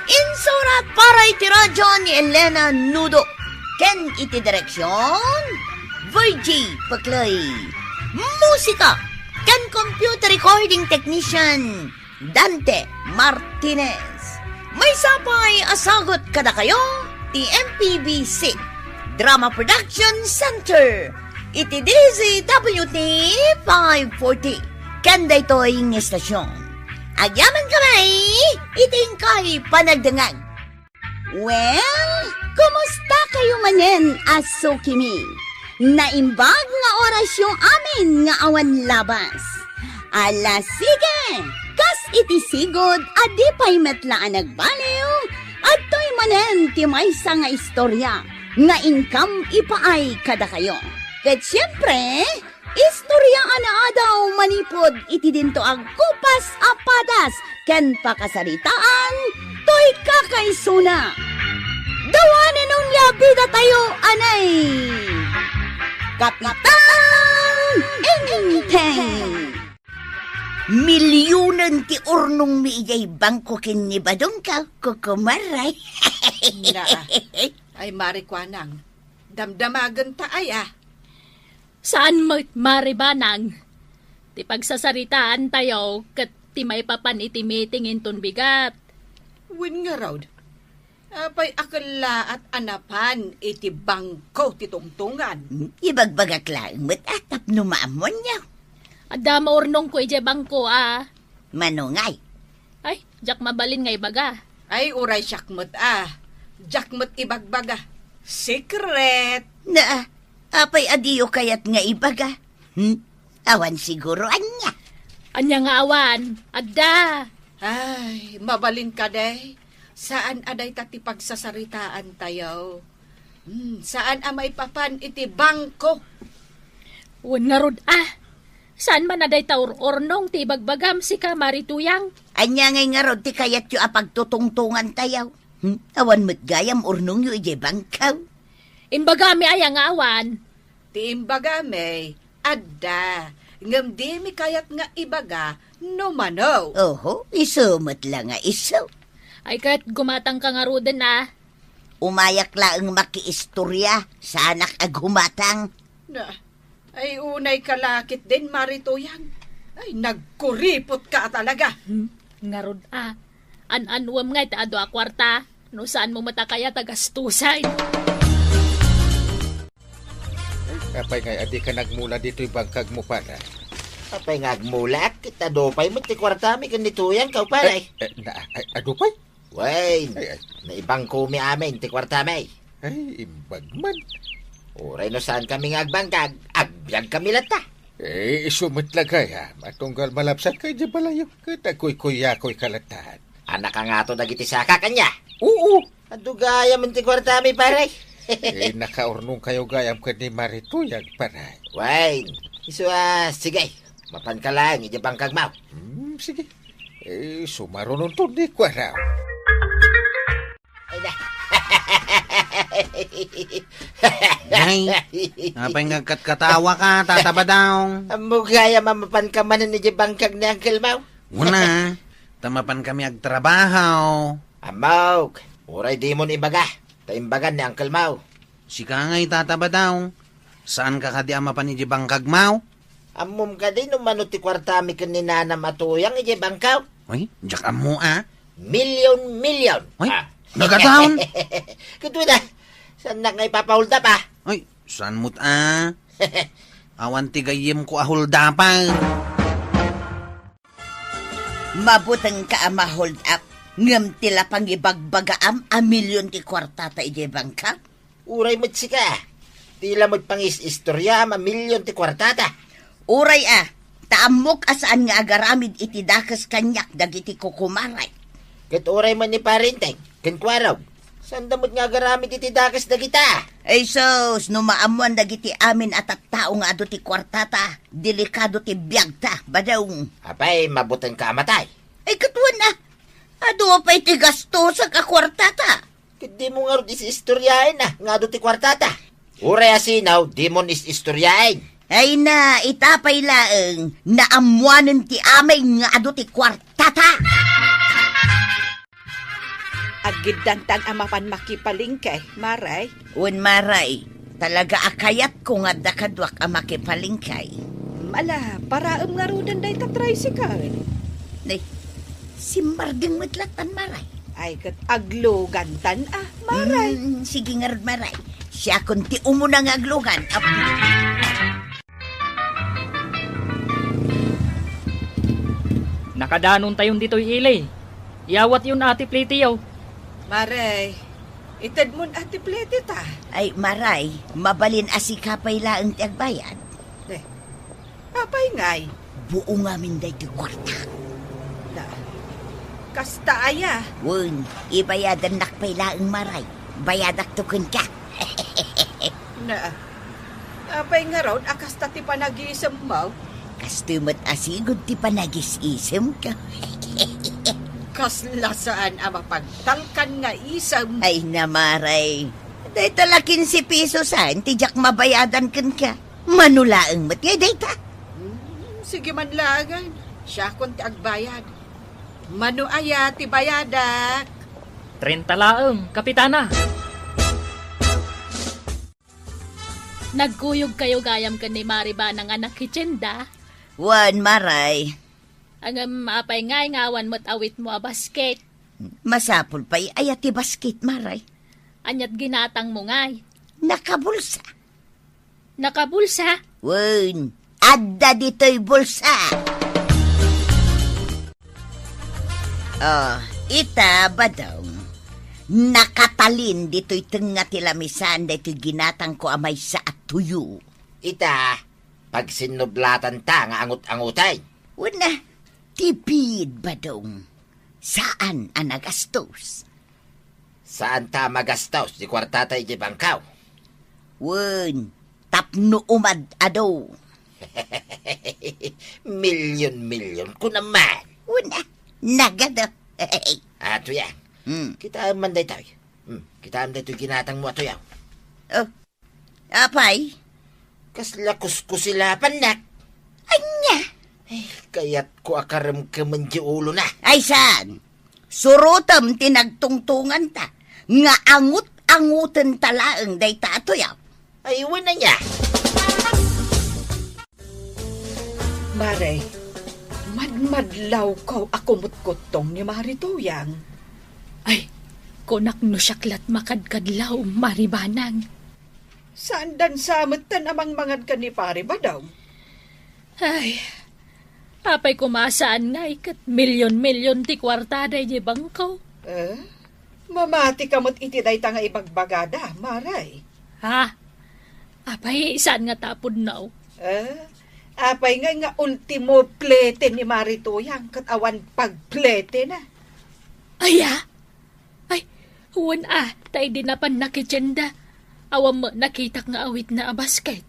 Insurat para iti radyo ni Elena Nudo ken iti direksion, Virgie Peclay. Musika ken computer recording technician, Dante Martinez. Maysa pay a sagut kadakayo M P B C Drama Production Center iti D Z W T five forty. Ken daytoy nga istasyon, agyaman kami iti inkay panagdengngeg. Well, kumusta kayo manen a sukimi? Naimbag nga orasyo amin nga awan labas. Ala, sige! Kas iti sigud a di pay met la a nagbaliw, adtoy manen ti maysa nga istorya nga inkam ipaay kadakayo. Ket siempre, istorya a naadaw manipud iti dinto agkupas a padas ken pakasaritaan toy kakaisuna. Dawanen onia bidatayo, anay! Kapitan Enteng! Milionen ti urnongmi idiay bangko ken ni Badongko, kukumaray. Naa. Ay, Mari Kuanang, damdamagenta aya. Saan met, Mari Banang? Ti pagsasaritaantayo ket ti maipapan iti meeting inton bigat. Wen ngarud, apay a kellaat a napan iti bangko ti tungtungan? Hmm, ibagbagak laeng met a tapno maammoanyo. Adda maurnongko idiay bangko a. Mano ngay? Ay, diak mabalin nga ibaga. Ay, uray siak met a. Diak met ibagbaga. Secret. Naa, apay a diyo kayat nga ibaga? Hmm? Awan siguro ania. Ania nga awan? Adda. Ay, mabalin kadi. Saan a dayta ti pagsasaritaantayo. Hmm, saan a maipapan iti bangko. Wen ngarud a. Saan man a dayta ur-urnong ti ibagbagam, sika, Mari Tuyang? Ania ngay ngarud ti kayatyo a pagtutungtongantayo? Hmm? Awan met gayam urnongyo idiay bangko. Imbagami aya nga awan? Ti imbagami, adda. Ngem dimi kayat nga ibaga no mano. Oho, isu met la nga isu. Ay ket, gumatangka ngaruden a. Umayak laeng makiistorya, saanak a gumatang. Na, ay unayka la ketdin, Mari Tuyang. Ay, nagkuripotka a talaga. Hmm, ngarud a. An-anuem ngay ti adu a kuarta, no saanmo met a kayat a gastusen. Ay, apay ngay a dika nagmula ditoy bangkagmo, pare? Apay nga agmulaak, ket adu pay met ti kuartami ken ni Tuyangko, pare. Eh, eh, na, ay, adu pay? Wen, ay, ay. Naibangkomi amin ti kuartami. Ay, imbag man. Uray no saankami nga agbangkag, agbiagkami latta. Eh, isu met la gayam a tunggal malabsanka idiay balayyo, ket agkuykuyakoyka latta. Annak a ngato dagiti sakak, ania? Oo. Adu gayam ti kuartami, pare. Eh, nakaurnongkayo gayam ken ni Mari Tuyang, pare. Wen, isu a, sige. Mapanka laeng idiay bangkagmo. Hmm, sige. Eh, sumarunonton ni kuarta. Ay, na. Nay, apay nga agkatkatawaka, Tata Badong? Ammo gayam a mapanka manen idiay bangkag ni Uncle Mau. Wen a, ta mapankami agtrabaho. Ammok, uray dimon ibaga, ta imbagan ni Uncle Mau. Sika ngay, Tata Badong, saanka kadi a mapan idiay bangkagmo? Ammom kadi no mano ti kuartami ken ni nanam a Tuyang idiay bangko? Ay, diak ammo a. Million, million. Ay, ah. Nagadaon. Ket wen a, saannak nga ipapahuldap a. Ay, saan met a? Awan ti gayyemko a huldapan. Mabutengka a ma-hold up, ngem ti la pangibagbagaam a million ti kuartata idiay bangko? Uray met sika, ti la met pangis-istoriaam a million ti kuartata. Uray a, ta ammok a saan nga agaramid iti dakes kaniak dagiti kukumaray. Ket uray met ni Pare Enteng ken Kuarog, saanda met nga agaramid iti dakes dagita. Ay sus, no maammoan dagiti amin a tattao nga adu ti kuartata, delikado ti biagta, Badong. Apay, mabutengka a matay? Ay, ket wen a, adu pay ti gastosak a kuartata. Ket dimo ngarud is-istoriaen a nga adu ti kuartata. Uray a sino, dimon is-istoriaen. Ay na, ita pay laeng, naammoanen ti amin nga adu ti kuartata. Aggiddantang a mapan makipalengke, Maray. Wen, Maray, talaga a kayatko nga adda kaduak a makipalengke. Ala, paraem ngaruden dayta tricycle. Nay, simmardeng met lattan, Maray. Ay, ket aglugantan, a, Maray. Mm, sige ngarud, Maray. Siakon ti umuna nga aglugan. Ap- Nakadanontayon ditoy ili. Iyawatyon a ti plitiyo. Maray, itedmon a ti plitita. Ay, Maray, mabalin a sika pay laeng ti agbayad. Eh, apay ngay? Buo ngamin daytoy kuarta. Na, kasta aya? Wen, ibayadannak pay laeng, Maray. Bayadakto kenka. Na, apay ngarud a kasta ti panagisemmo? Kastoy met a sigud ti panagis-isemko. Kasla saan a mapagtalkan nga isem. Ay, na, Maray. Dayta la kinse pesos a, ti diak mabayadan kenka. Mano laeng met nga dayta? Hmm, sige man laengen. Siakon ti agbayad. Mano aya ti bayadak? Treinta laeng, Kapitana. Nagkuyogkayo gayam ken ni Mari Banang a nakitienda? Wen, Maray. Ngem apay ngay nga awan met awitmo a basket? Masapul pay aya ti basket, Maray. Aniat ginatangmo ngay? Nakabulsa. Nakabulsa? Wen, adda ditoy bulsa. Oh, ita, Badong. Nakatalin ditoy tengnga ti lamisan daytoy ginatangko a maysa a tuyo. Ita, pagsinnublatanta nga angut-angutan. Wen a, ti biit, Badong. Saan a nagastos. Saanta a magastos ti kuartata idiay bangkaw? Wen, tapno umad-ado. Milyon-milyon, kunam man. Wen a, nagado. Ah, tuyan. Hmm. Kitaem man daytoy. Hmm, kitaem daytoy ginatangmo a tuyaw. Oh. Apay? Kasla kuskusilapannak. Ania? Ay, kayatko a karemkemen ti ulona. Ay, saan? Surotem ti nagtungtonganta, nga angut-angutenta laeng dayta a tuyaw. Ay, wen ania? Mare, madmadlawko a kumutkuttong ni Mari Tuyang. Ay, kunak no siak lat makadkadlaw, Mari Banang. Saandan sa metten a mangmangad ken ni Pari Badong? Ay, apay koma saan ngay ket milyon-milyon ti kuartada idiay bangko? Eh, mamati ka met iti dayta nga ibagbagada, Maray. Ha? Apay, saan nga tapudno? Eh, apay ngay nga ultimo plete ni Mari Tuyang ket awan pagpletena? Aya? Ay, wen a, ta idi napan nakitienda, awan met nakitak nga awitna a basket.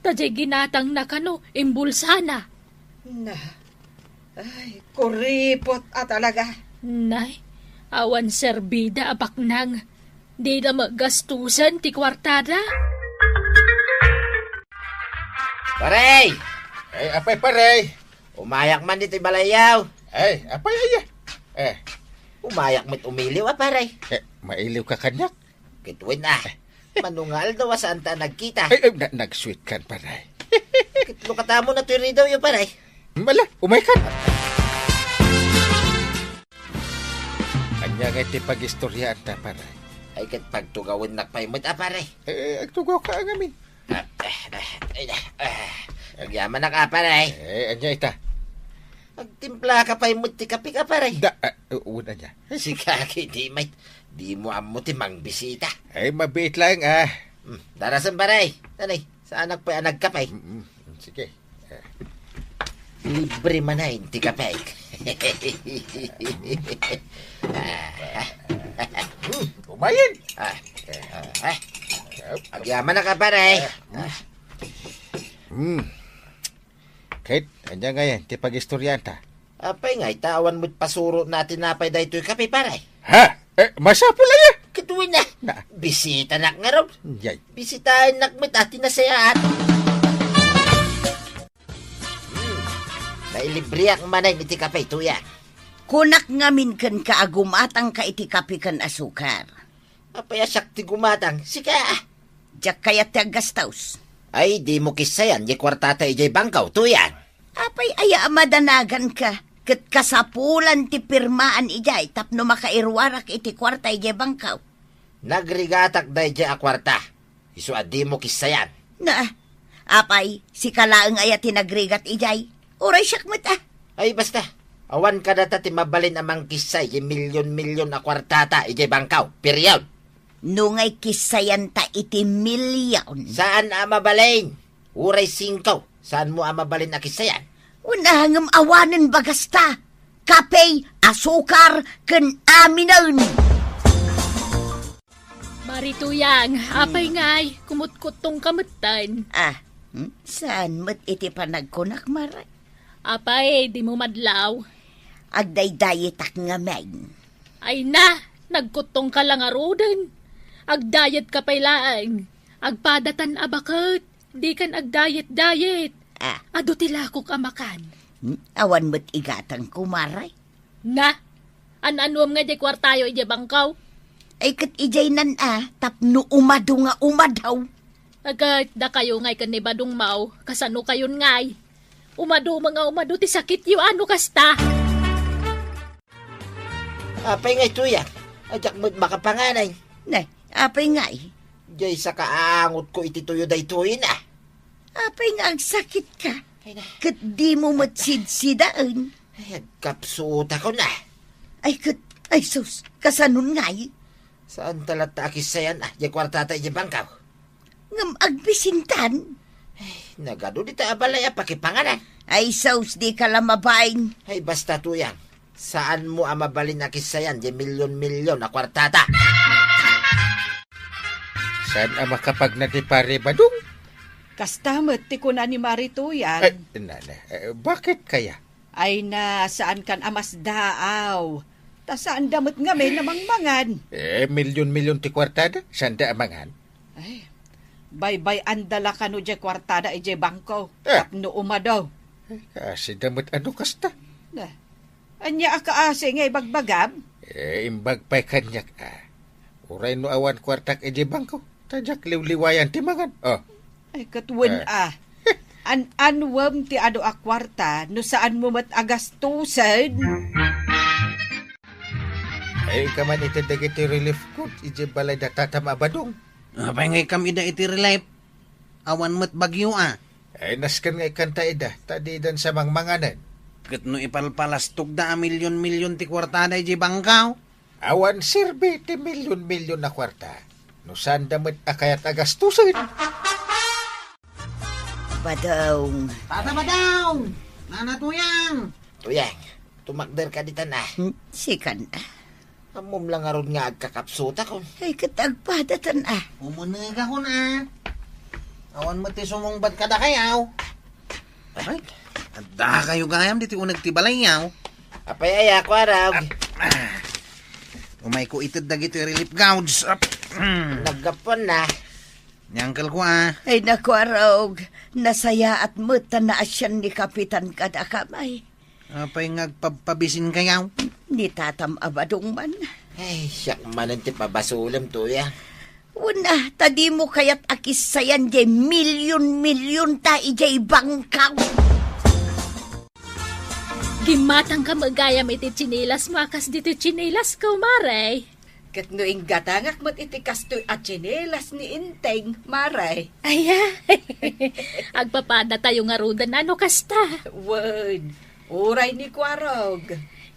Ta diay ginatangna kano, imbulsana. Na, ay, kuripot a talaga. Nay, awan serbida a baknang. Dida met gastusen ti kuartada. Pare! Ay, apay, pare? Umayak man ditoy balayyo. Ay, apay aya? Eh. Umayak met umiliw a, pare. Eh, mailiw ka kaniak? Ket wen a. Mano nga aldaw a saanta a nagkita? Ay, ay, na-, nag-sweet kan, pare. Ket no katamo na toy ridaw yo, pare. Mala, umay kan. Ania ngay ti pagistoriaanta, pare? Ay, ket pagtugawennak pay met a, pare. Eh, agtugaw ka ngamin. Ah, ah, ah, ay, ah, ah. Agyamanak a, pare. Eh, ania ita? Agtimpla ka pay met ti kape ka, pare. Da, ah, wen ania? Sika, kidi, met. Dimo ammo ti mangbisita. Eh, mabiit laeng, ah. Hmm, darasen, pare. Anay, saanak pay a nagkape. Mm, mm. Sige. Eh. Libre manen ti kape. Hmm, umayen. Ah. Ah. Agyamanak a, pare. Ah. Hmm. Ket, ania ngay ti pagistorianta? Apay ngay ta awan met pasurotna a tinapay daytoy kape, pare? Ha? Eh, masapul aya? Ket wen a. Na. Bisitanak ngarud. Yay. Bisitaennak met a ti nasayaat. Hmm. Nailibriak manen iti kape, Tuyang. Kunak ngamin kenka a gumatangka iti kape ken asukar. Apay a siak ti gumatang? Sika a. Diak kayat ti aggastos. Ay, dimo kissayan diay kuartata idiay bangkaw, Tuyang. Apay aya a madanaganka? Ket kasapulan ti pirmaan idiay tapno makairuarak iti kuarta idiay bangkaw. Nagrigatak daydiay a kuarta. Isu a dimo kissayan. Na, apay, sika laeng aya ti nagrigat idiay? Uray siak met, a. Ay, basta. Awan kadata ti mabalin a mangkissa iti milyon-milyon a kuartata idiay bangkaw. Period. No ngay kissayanta iti milyon. Saan a mabalin? Uray singko. Saanmo a mabalin a kissayan? Wen a, ngem awanen bagasta. Kape, asukar, ken aminen. Mari Tuyang, apay ngay, kumutkuttongka metten. Ah, hmm? Saan met iti panagkunak, Mare? Apay, dimo madlaw? Agdaydayetak ngamin. Ay na, nagkuttongka la ngaruden. Agdayetka pay laeng. Agpadatan a baket. Dikan agdayet-dayet. Ah. Adu ti lakok a makan. Hmm? Awan met igatangko, Mare. Na, an-anuem nga diay kuartayo idiay bangkaw? Ay, ket idiay nan a, tapno umadu nga umadaw. Ket dakayo ngay ken ni Badong Maw, kasano kayon ngay? Umadu met nga umadu ti sakityo, a no kasta? Apay ngay Tuyang, a diak met makapanganan. Ne, apay ngay? Diay sakaangotko iti tuyo daytoyen a. Apay nga agsakitka? Ay na. Ket dimo met sidsidaen? Ay, agkapsutakon a. Ay ket, ay sus, kasanon ngay? Saanta latta a kissayan a, diay kuartata idiay bangkaw. Ngem agbisintan? Ay, nagadu dita a balay a pakipanganan. Ay sus, dika la mabain. Ay, basta Tuyang, saanmo a mabalin a kissayan diay milyon-milyon a kuartata. Saan a makapagna ti Pare Badong? Kasta met ti kuna ni Mari Tuyang. Ay, nana, eh, bakit kaya? Ay na, saankan a masdaaw. Ta saanda met ngamin a mangmangan. Eh, milyon-milyon ti kuartada, saanda a mangan? Ay, baybay-anda la kano diay kuartada idiay bangko, eh, tapno umadaw. Eh, kaasida met a no kasta. Na, ania a kaasi nga ibagbagam? Eh, imbag pay kaniak a. Uray no awan kuartak idiay bangko, ta diak liwliwayan ti mangan. Oh. Ay, ket wen a. An-anuem ti adu a kuarta no saanmo met a gastusen? Ay, inka man iti dagiti relief goods idiay balay da Tatam a Badong. Apay nga ikam ida iti relief? Awan met bagyo a. Ay, nasken nga ikanta ida, ta didan sa mangmanganen. Ket no ipalpalastogda a milyon-milyon ti kuartada idiay bangkaw? Awan serbi ti milyon-milyon a kuarta no saanda met a kayat a gastusen. Badong. Tata Badong! Nana Tuyang! Tuyang, tumakderka ditan a. Hmm, sikan a. Ammom la ngarud nga agkakapsutakon. Ay, ket agpadatan a. Umunegakon a. Awan met ti sumungbat kadakayaw. Ay, adda kayo gayam diti uneg ti balayyaw. Apay aya, Kuarog? Ah, ah. Umayko ited dagiti relief goods. Ap-, mm. Naggapuan na. Ni Uncle ko, ah. Ay, na, Kuarog, nasayaat met ta naasian ni Kapitan kadakami. Apay nga agpabpabisin kayaw? Ni Tatam a Badong man. Ay, siak manen ti pabasolem, Tuyang. Wen a, ta dimo kayat a kissayan diay milyon-milyonta idiay bangkaw. Gimmatangka met gayam iti tsinelasmo a kas ditoy tsinelas ko, Mare. Ket no inggatangak met iti kastoy a tsinelas ni Enteng, Mare. Aya, agpapadatayo ngaruden a no kasta. Wen, uray ni Kuarog.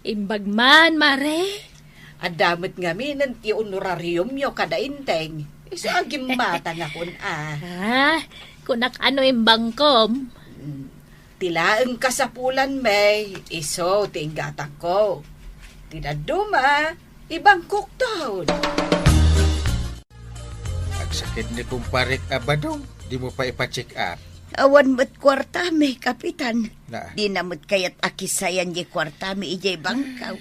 Imbag man, Mare. Adda met ngaminen ti honorariumyo kada Enteng. Isu a gimmatangakon a. Ah, kunak a no imbangkom. Mm, ti laeng kasapulan met, isu ti inggatangko. Ti dadduma, ibangkokton. Agsakit ni kumparek a Badong, dimo pay ipa-check up. Awan met kuartami, Kapitan. Na. Dina met kayat a kissayan diay kuartami idiay bangkaw.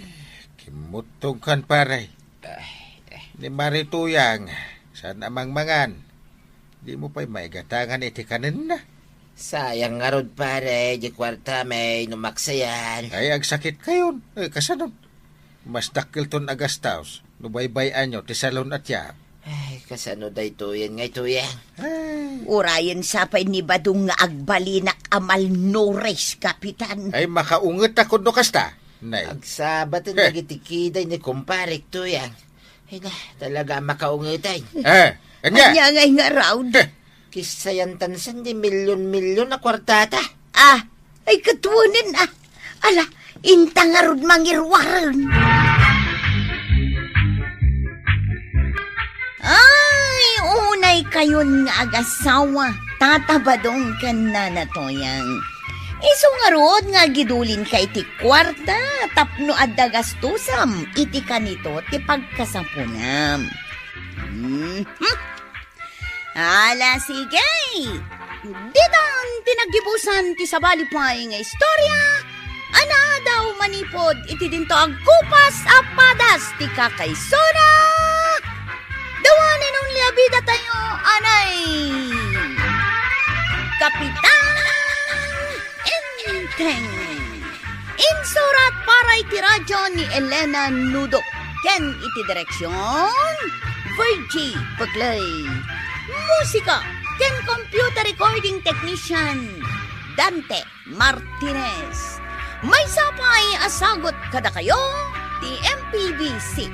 Kimmuttongkan, pare. Ay, ay. Ni Mari Tuyang, saan a mangmangan? Dimo pay maigatangan iti kanenna. Sayang ngarud, pare, diay kuartami no maksayan. Ay, agsakit kayon. Eh, kasano? Mas dakkelton a gastos no baybay-anyo ti salon a tiap. Ay, kasano daytoyen nga ituyen? Ay. Urayen sa pay ni Badong nga agbalinak a malnourished, Kapitan. Ay, makaunget a kuno kasta. Nay. Agsabaten Eh. dagiti kiday ni kumparek, Tuyang. Ay na, talaga makaunget ay. Eh, anya? Anya ngay nga raud? Eh. Kisayan tansan di milyon-milyon a kwartata. Ah, ay katuanan ah. Ala, inta ngarud mangiruaren. Ay, unay kayon nga agasawa, Tata Badong ken Nana Toyang. Isu ngarud nga agidulinka iti kuarta tapno adda gastusam iti kanito ti pagkasapunam. Mhm. Ala, sige! Ditan ti naggibusan ti sabali pay nga istorya a naadaw manipud iti dinto agkupas a padas ti kakaisuna. The one and only a bida tayo, anay Kapitan Enteng. Insurat para iti radyo ni Elena Nudo ken iti direksyon, Virgie Peclay. Musika ken computer recording technician, Dante Martinez. Maysa pay a sagut kadakayo ti M P B C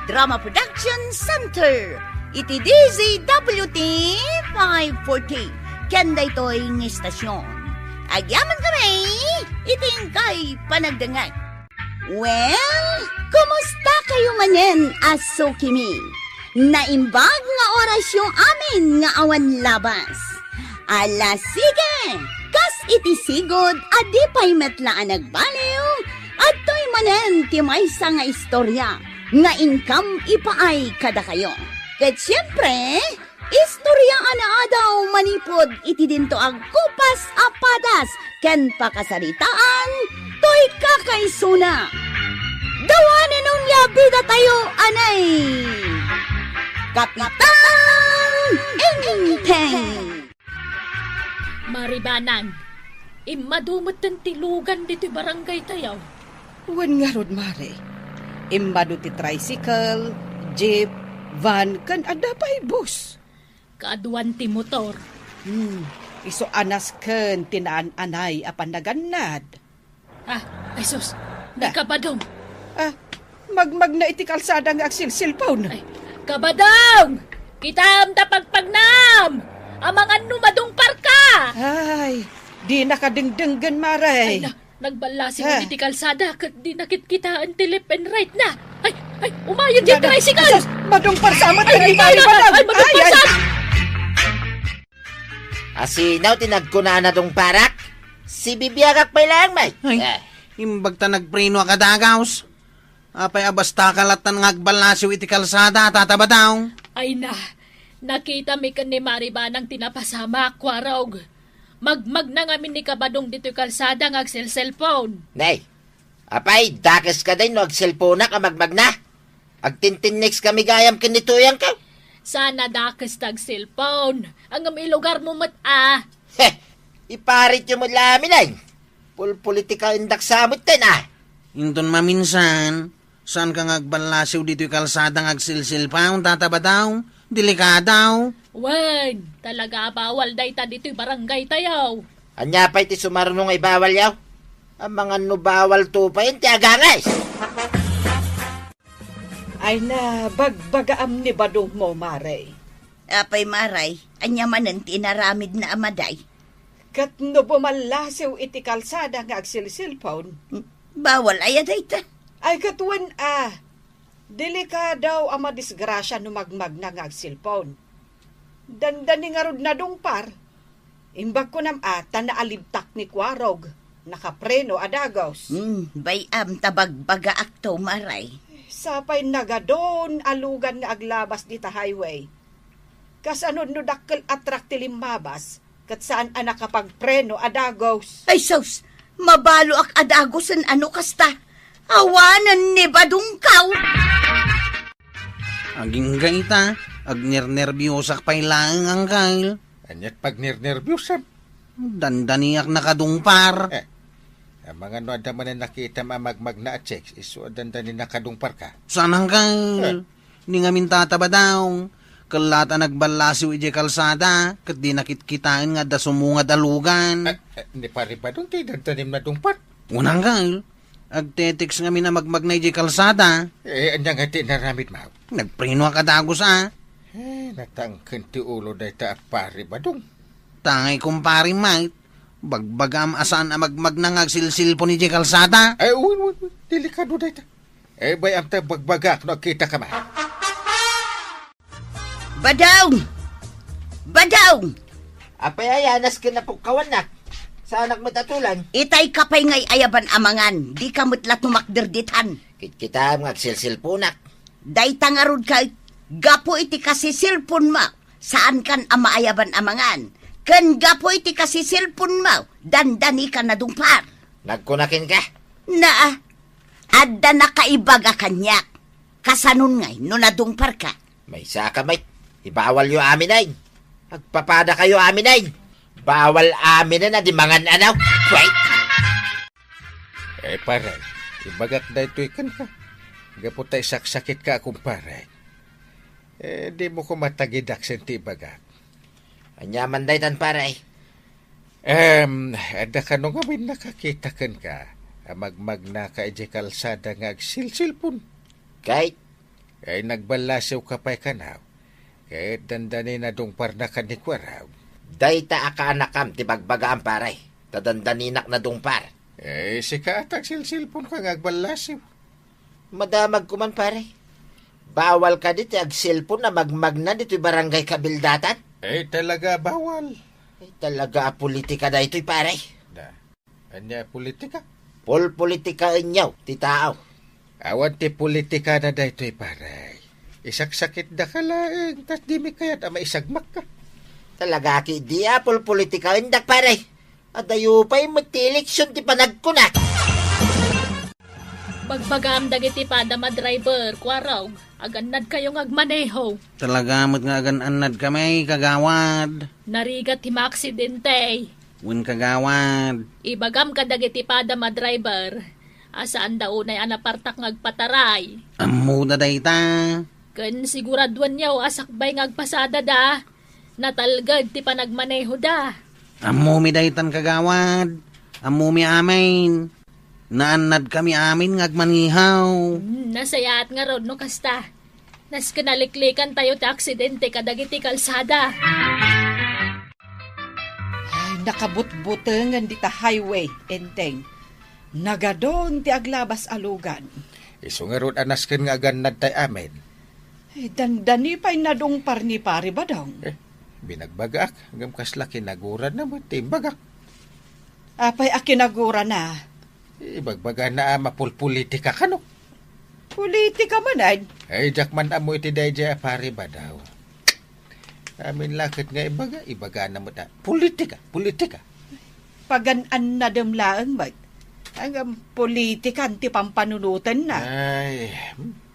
Drama Production Center iti D Z W T five forty ken daytoy nga istasyon. Agyaman kami iti inkay panagdengngeg. Well, kumusta kayo manen a sukimi? Naimbag nga orasyo amin nga awan labas. Ala sige, kas iti sigud a di pay met la a nagbaliw, adtoy manen ti maysa nga istorya nga inkam ipaay kadakayo. Ket siempre, istorya a naadaw manipud iti dinto agkupas a padas ken pakasaritaan toy kakaisuna. The one and only a bida tayo, anay Kapitan Enteng. Maribanang, immadu metten ti lugan ditoy barangay tayo. Wen ngarud, Mare. Immadu ti tricycle, jeep, van, ken adda pay bus. Kaaduan ti motor. Hmm, isu a nasken ti naan-anay a panagannad. Ah, ay sus, ni Na. Kabadong. Ah, magmagna iti kalsada nga agsilsilpon. Ay, Kabadong! Kitam ta pagpagnam! Amangan no madungparka! Ay, di nakadengdenggen, Mare. Ay, na, nagballasiw Ah. iti kalsada ket di nakitkitaan ti left and right na. Ay, ay, umayen ti Ay, na, tricycle! Sus, madungpar sa amat Ay, ay, ni ay, Mare ay, Badong. ay, madungpar Ay, ay. sa Asino ti nagkunana dungparak? Sibibiagak pay laeng, may. Ay, Eh. imbag ta nagpreno a kadagaws. Apay a basta ka latta nga agballasiw iti kalsada, Tata Badong? Ay na, nakita mi ken ni Maribanang ti napasamak, Kuarog. Magmagna ngamin ni Kabadong ditoy kalsada nga agselselpon. Nay, apay, dakes ka day no agselponak a magmagna? Agtintinnex kami gayam ken ni Tuyang ka. Sana dakes ta agselpon. Ngem ilugar mo met a. Heh, iparit yo met lamin ay. Pulpolitika indak sa met ten a. Inton maminsan, saan ka nga agballasiw ditoy kalsada nga agsilsilpaw, Tata Badong? Delikadaw. Wen, talaga a bawal dayta ditoy barangay tayo. Ania pay ti sumaruno nga ibawal yaw? Amangan no bawal to pay ti agangay. Ay na, bagbagaam ni Badong mo, Mare. Apay, Maray, ania manen ti inaramidna a maday? Ket no bumallasiw iti kalsada nga agsilsilpon? Bawal aya dayta? Ay, ket wen a, delikado a madisgrasia no magmagna nga agsilpon. Dandani ngarud nadungpar. Imbag kunam a ta naalibtak ni Kuarog, nakapreno a dagos. Hmm, bay-am ta bagbagaak to, Maray. Sapay nagadun a lugan nga aglabas dita highway. Kasano no dakkel a truck ti limmabas, ket saan a nakapagpreno a dagos? Ay sus, mabaloak a dagosen a no kasta. Awanen ni Badungkaw. Agingga ita, agnernerbiosak pay laeng, Angkel. Aniat pagnernerbiosam? Dandaniak nakadungpar. Eh, amangan no adda manen nakitam a magmagna a chicks, isu a dandani nakadungpar ka? Saan, Angkel? Eh. Ni ngamin, Tata Badong, Ket latta nagballasiw idiay kalsada, ket di nakitkitaen nga adda sumungad a lugan. Ah, ah, ni Pare Badong ti dandanim nadungpar. Unang gal, agte-text ngamin a magmagna idiay kalsada. Eh, ania nga ti inaramidmo? Nagpreno a kadagus a. Eh, natangken ti ulo dayta a Pare Badong. Tangay kumpare Mike, bagbagam a saan a magmagna nga agsilsilpon idiay kalsada. Ay, wen, wen, wen. Delikado dayta. Eh, bay-am ta bagbagaak no agkitaka man. Badong! Badong! Apay aya, nasken a pukkawannak? Saanak met a tulang? Itay ka pay nga ay-ayaban a mangan, dika met la tumakder ditan. Kitkitaem nga agsilsilponak. Dayta ngarud ket, gapu iti kasisilponmo, saankan a maayaban a mangan. Ken gapu iti kasisilponmo, dandani ka nadungpar. Nagkuna kenka? Naa, adda nakaibaga kaniak. Kasanon ngay no nadungparka? Maysaka met, ibawalyo aminen. Agpapadakayo aminen. Bawal aminen a di mangan-anaw. Wait. Eh, pare, ibagak daytoy kenka. Gapu ta isaksakitka a kumpare. Eh, dimo koma tagidaksi ti ibagak. Ania man daytan, pare? Em, adda kano ngamin nakakita kenka a magmagnaka idiay kalsada nga agsilsilpon? Kay? Ay, nagballasiwka pay kano. Ket dandani nadungparnaka ni Kuarog. Dayta a kaanakam ti bagbagaam, pare. Ta dandaninak nadungpar. Eh, sika a tagsilsilponka nga agballasiw. Madamag koman, pare. Bawal kadi ti agsilpon a magmagna ditoy barangay kabildatan? Eh, talaga bawal. Eh, talaga a politika daytoy, pare. Da. Ania a politika? Polpolitikaenyo ti tao. Awan ti politikana daytoy, pare. Isaksakitdaka laeng, tas dimi kayat a maisagmakka. Talaga ketdi a polpolitikaendak, pare. Adayo pay met ti eleksion ti panagkunak. Bagbagaam dagiti padam a driver, Kuarog, agannadkayo nga agmaneho. Talaga met nga agan-annadkami, kagawad. Narigat ti maaksidente. Wen, kagawad. Ibagam kadagiti padam a driver a saanda unay a napartak nga agpataray. Ammoda dayta. Ken siguraduenyo a sakbay nga agpasadada, natalged ti panagmanehoda. Ammomi daytan, kagawad. Ammomi amin. Naannadkami amin nga agmaneho. Hmm, nasayaat ngarud no kasta. Nasken a liklikantayo ti aksidente kadagiti kalsada. Ay, nakabutbutengen dita highway, Enteng. Nagadun ti aglabas a lugan. Isu ngarud a nasken nga agannadtay amin. Eh, dandani pay nadungpar ni Pare Badong. Eh, binagbagaak, ngem kasla kinaguranna met ti imbagak. Apay a kinagurana? Ibagbagana a mapulpolitika kano. Politika manen? Ay, diak man ammo iti daydiay a Pare Badong. Amin la ket nga ibaga, ibagana met a politika, politika. Pagan-annadem laeng met. Ngem politikan ti pampanunotenna. Ay, hmm.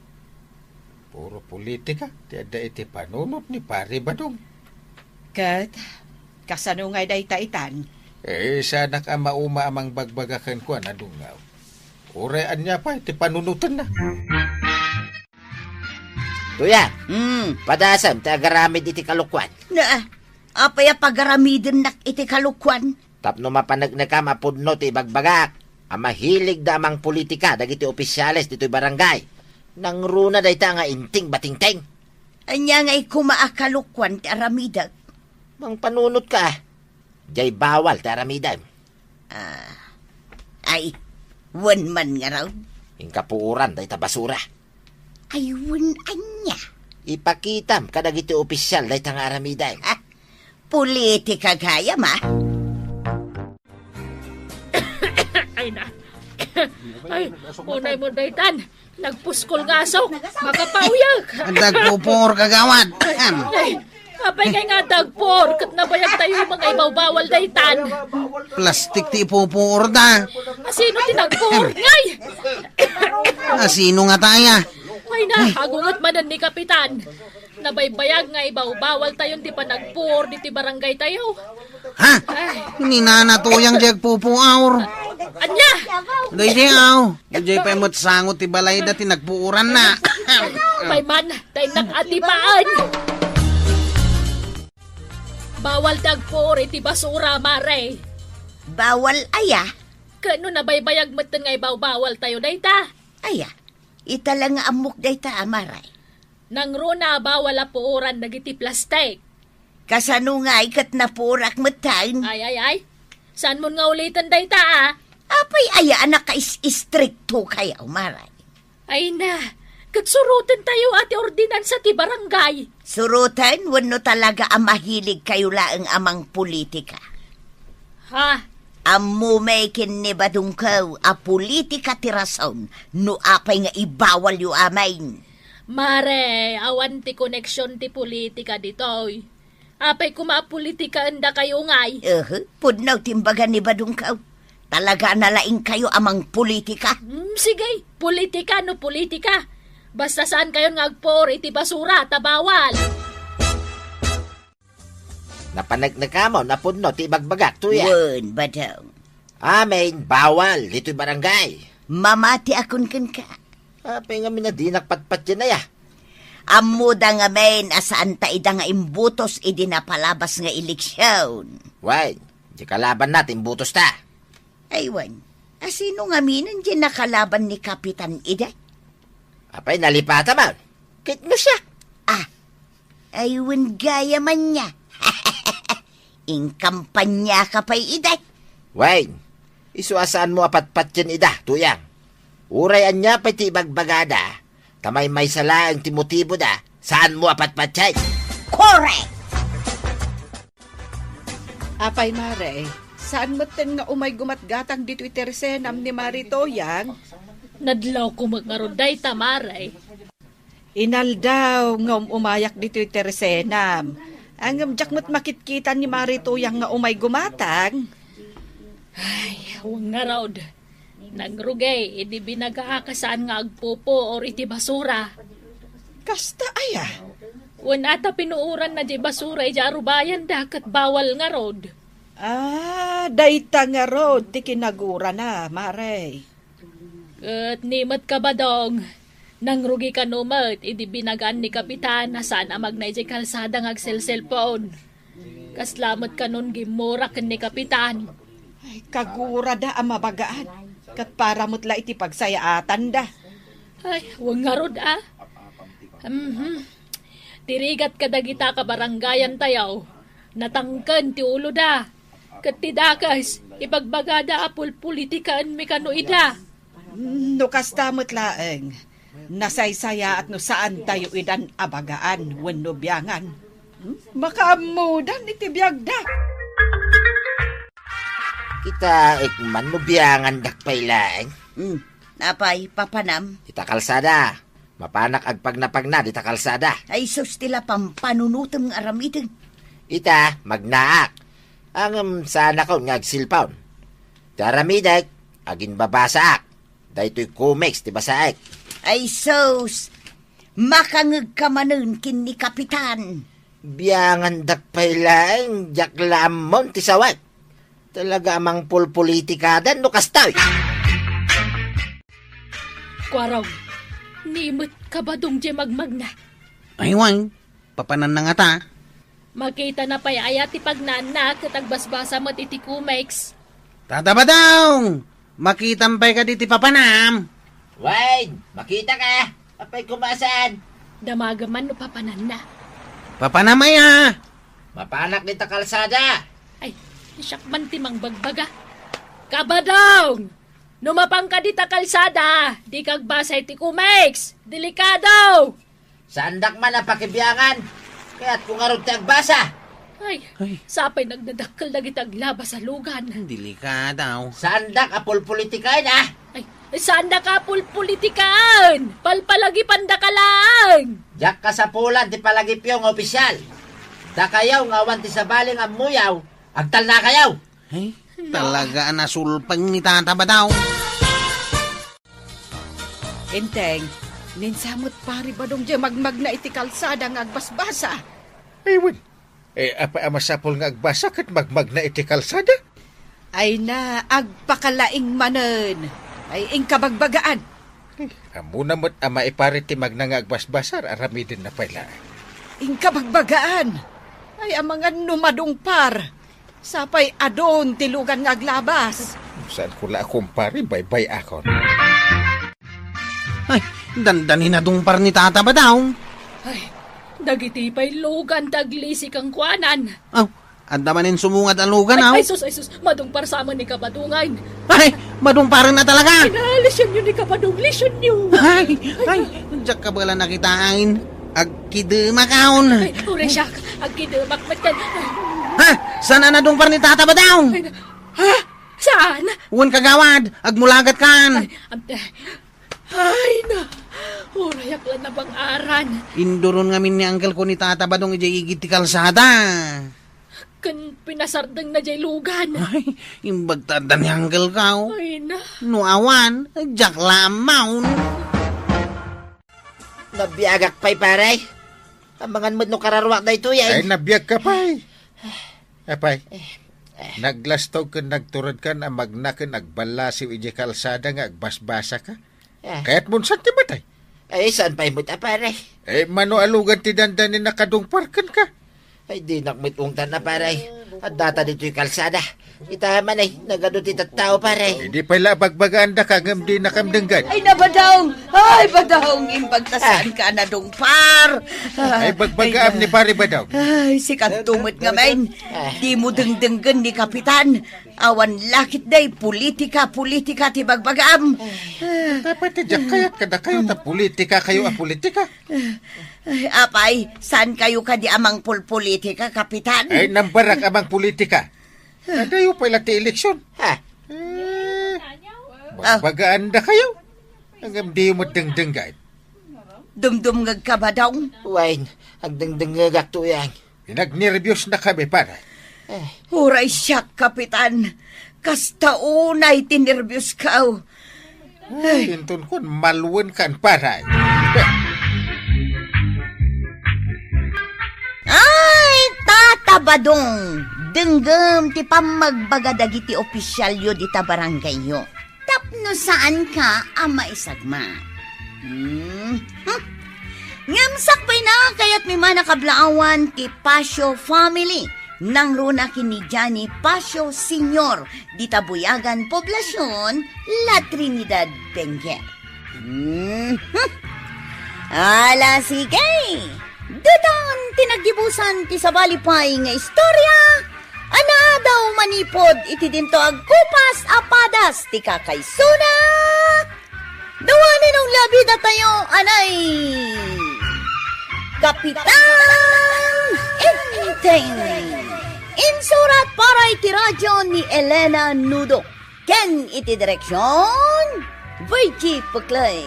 Puro politika ti adda iti panunot ni Pare Badong. Ket, kasano ngay dayta itan? Eh, saanak a mauma a mangbagbaga kenkuana, dungngaw. Uray ania pay ti panunotenna. Tuya, hmm, padasem ti agaramid iti kalokuan. Na, apay a pagaramidennak iti kalokuan? Tapno mapaneknekam a pudno ti ibagbagak a mahiligda a mangpolitika dagiti opisyales ditoy barangay. Nangruna dayta nga inting batingteng. Ania ngay koma a kalokuan ti aramidek? Mangpanunotka. Diay bawal ti aramidem. Ah, ay, wen man ngarud. Inka puoran dayta basura. Ay, wen ania? Ipakitam kadagiti opisyal dayta nga aramidem. Ah, politika gayam, ah. Ay na. Ay, unay mo daytan. Nagpuskol nga asok. Makapauyag. Nagpupuor, kagawad. Em. Ay, apay ngay nga dagpor, ket nabayag tayo mga ibawbawal daytan. Plastik ti ipupuor da. Asino ti nagpor, ngay? Asino nga taya? Ay na, agunget manen ni Kapitan. Nabaybayag nga ibawbawal tayon ti panagpor diti barangay tayo. Ha? Ay. Ni Nana Tuyang di agpupuor. Anya? Daydi aw. Daydi pay met sango ti balayda ti nagpuoranna. Pay man, tay nag-atipaen. Bawal ti agpuor iti basura, Mare. Bawal aya? Ket no nabaybayag metten nga ibaw-bawal tayo dayta? Aya, ita la nga ammok dayta, Mare. Nangruna a bawal a puoran dagiti plastik. Kasano ngay ket napuorak metten? Ay, ay, ay. Saanmon nga uliten dayta, a? Apay aya a nakais-istrikto kayo, Mare? Ay na, ket suroten tayo a ti ordinansa ti barangay. Suroten wenno talaga a mahilig kayo laeng a mangpolitika? Ha? Ammo met ken ni Badongko a politika ti rason no apay nga ibawalyo amin. Mare, awan ti koneksion ti politika ditoy. Apay koma a politikaen dakayo ngay? Ehe, pudno ti imbaga ni Badongko. Talaga a nalaing kayo a mangpolitika. Hmm, sige, politika no politika. Basta saan kayon nga agpuor iti basura ta bawal. Napaneknekam no pudno ti ibagbagak, Tuyang? Wen, Badong. Amin, bawal ditoy barangay. Mamatiakon kenka. Apay ngamin a dinak patpatien aya? Ammoda ngamin a saanta ida nga imbutos idi napalabas nga eleksion. Wen, di kalabanna ti imbutosta. Ay wen, a sino ngaminen ti nakalaban ni Kapitan ida? Apay nalipata man. Ket no siak? Ah, ay wen gayam ania. Inkampaniaka pay ida. Wen, isu a saanmo a patpatien ida, Tuyang. Uray ania pay ti ibagbagada, ta maymaysa laeng ti motiboda, saanmo a patpatien. Correct! Apay, Mare, saan metten nga umay gumatgatang ditoy tersenam ni Mare Tuyang? Nadlawko met ngarud dayta, Mare. Inaldaw nga um-umayak ditoy tersenam. Ngem diak met makitkita ni Mare Tuyang nga umay gumatang. Ay, wen ngarud. Nangrugi idi binagaak a saan nga agpupuor iti basura. Kasta aya? Wen, a ta pinuoranna diay basura idiay arubayanda ket bawal ngarud. Ah, dayta ngarud ti kinagurana, Mare. Ket ni met ka, Badong, nangrugi kano met idi binagaan ni Kapitan a saan a magna idiay kalsada nga agselselpon. Kasla met kanon gimmura ken ni Kapitan. Ay, kagurada a mabagaan. Ket para met la iti pagsayaatanda. Ay, wen ngarud, a. Mhm. Ti rigat kadagita kabarangayan tayo, natangken ti uloda. Ket ti dakes, ibagbagada a pulpolitikaenmi kano ida. No kasta met laeng, nasaysayaat no saantayo idan abagaan wenno biangan. Hmm? Makaammodan iti biagda. Kitaek man no biangandak pay laeng. Hmm. Apay, papanam? Ita kalsada. Mapanak agpagnapagna dita kalsada. Ay sus, ti la pampanunotem nga aramiden. Ita, magnaak. Ngem saanakon nga agselpon. Ti aramidek, aginbabasaak. Daytoy comics ti basaek. Ay sus! Makangegka manen ken ni Kapitan. Biangandak pay laeng, diak la ammon ti sawek. Talaga a mangpulpolitikadan no kastoy. Kuarog, ni met ka Badong diay magmagna? Ay wen, papananna ngata. Makitana pay aya ti pagnaanna ket agbasbasa met iti comics? Tata Badong! Makitam pay kadi ti papanam? Wen, makitaka. Apay koma a saan? Damagem man no papananna. Papanam aya? Mapanak dita kalsada. Ay, siak man ti mangbagbaga. Ka Badong! No mapanka dita kalsada, dika agbasa iti comics. Delikado! Saandak man a pakibiangan. Kayatko ngarud ti agbasa. Ay, Ay. Sapay nagdadakkel dagiti aglabas a lugan. Delikado. Saandak a pulpolitikaen, a? Ay, saandak a pulpolitikaen. Palpalagipandaka laeng. Diak kasapulan ti palagipyo nga opisial. Dakayo nga awan ti sabali nga ammoyo, agtalnakayo. Ay, No. Talaga a nasulpeng ni Tata Badong. Enteng, ninsa met pari Badong diay magmagna iti kalsada nga agbasbasa. Ay wen. Eh, apay a masapul nga agbasa ket magmagna iti kalsada? Ay na, agpakalaing manen. Ay, inka bagbagaan. Ay, ammona met a maipari ti magna nga agbasbasa, aramidenna pay laeng. Inka bagbagaan. Ay, amangan no madungpar. Sapay adun ti lugan nga aglabas. Saan ko la, kumpare, baybay-akon. Ay, dandani nadungpar ni Tata Badong. Ay, dagiti pay lugan ti aglisi kenkuanan. Aw, adda manen sumungad a lugan, aw? Ay, ay, sus, ay, sus, madungpar sa amin ni Kabadongan. Ay, madungparen na talaga. Ay, na, lesionyo ni Kabadong, lesionyo. Ay, ay, diak kabaelan a kitaen. Agkidemak, aw. Ay, uray siak, agkidemak met kan. Ha? Saan a nadungpar ni Tata Badong? Ay, na, ha? Saan? Wen, kagawad, agmulagatkan. Ay, am-, ay, na, urayak la nabang-aran. Induron ngamin ni uncle ko ni Tata Badong idiay igid ti kalsada. Ken pinasardengna diay lugan. Ay, imbag ta adda ni uncle ko. Ay, na. No awan, diak la ammaon. Nabiagak pay, pare. Amangan met no kararuak daytoy, ay. Ay, nabiagka pay. Apay, eh, eh, naglastaw ken nagturedkan a magna ken agballasiw idiay kalsada nga agbasbasaka. Eh. Kayatmon saan ti matay? Ay, saan pay met a, pare? Eh, mano a lugan ti dandani nakadungpar kenka? Ay, dinak met ungtan a, pare. Addata ditoy kalsada. Ita man ay, nagadu ti tattao, pare. Idi pay la bagbagaandaka ngem dinakam denggen. Ay, na, Badong! Ay, Badong! Imbag ta saanka a nadungpar. Ay, bagbagaam ni Pare Badong. Ay, sika met ngamin. Dimo dengdenggen ni Kapitan. Awan la ketdi politika, politika ti bagbagaam. Dapat ti diak kayat kadakayo ta politika kayo a politika. Ay, apay, saankayo kadi a mangpolpolitika, Kapitan? Ay, nambarak a mangpolitika. Adayo pay la ti eleksion. Ha? Eh, ah, bagbagaandakayo. Ngem diyo met dengdenggen. Dumdumngegka, Badong? Wen, agdengdengngegak, Tuyang. Pinagnerbiosnakami, pare. Eh. Uray siak, Kapitan. Kasta unay ti nerbios ko. Ay, inton kuan, malwenkan, pare. Ay, Tata Badong, denggem ti pammagbaga dagiti ofisialyo dita barangayyo tapno saanka a maisagma. Hmm. Hmm. Ngem sakbayna, kayatmi man a kablaawan ti Pasio family. Nangruna ken ni Johnny Pasio Senior, dita buyagan poblasion, La Trinidad, Benguet. Mhm. Ala, sige. Ditan ti naggibusan ti sabali pay nga istorya a naadaw manipud iti dinto agkupas a padas ti kakaisuna. Dawanen no labidatayo, anay! Kapitan Enteng. Insurat para iti radyo ni Elena Nudo. Ken iti direksion, Virgie Puclay.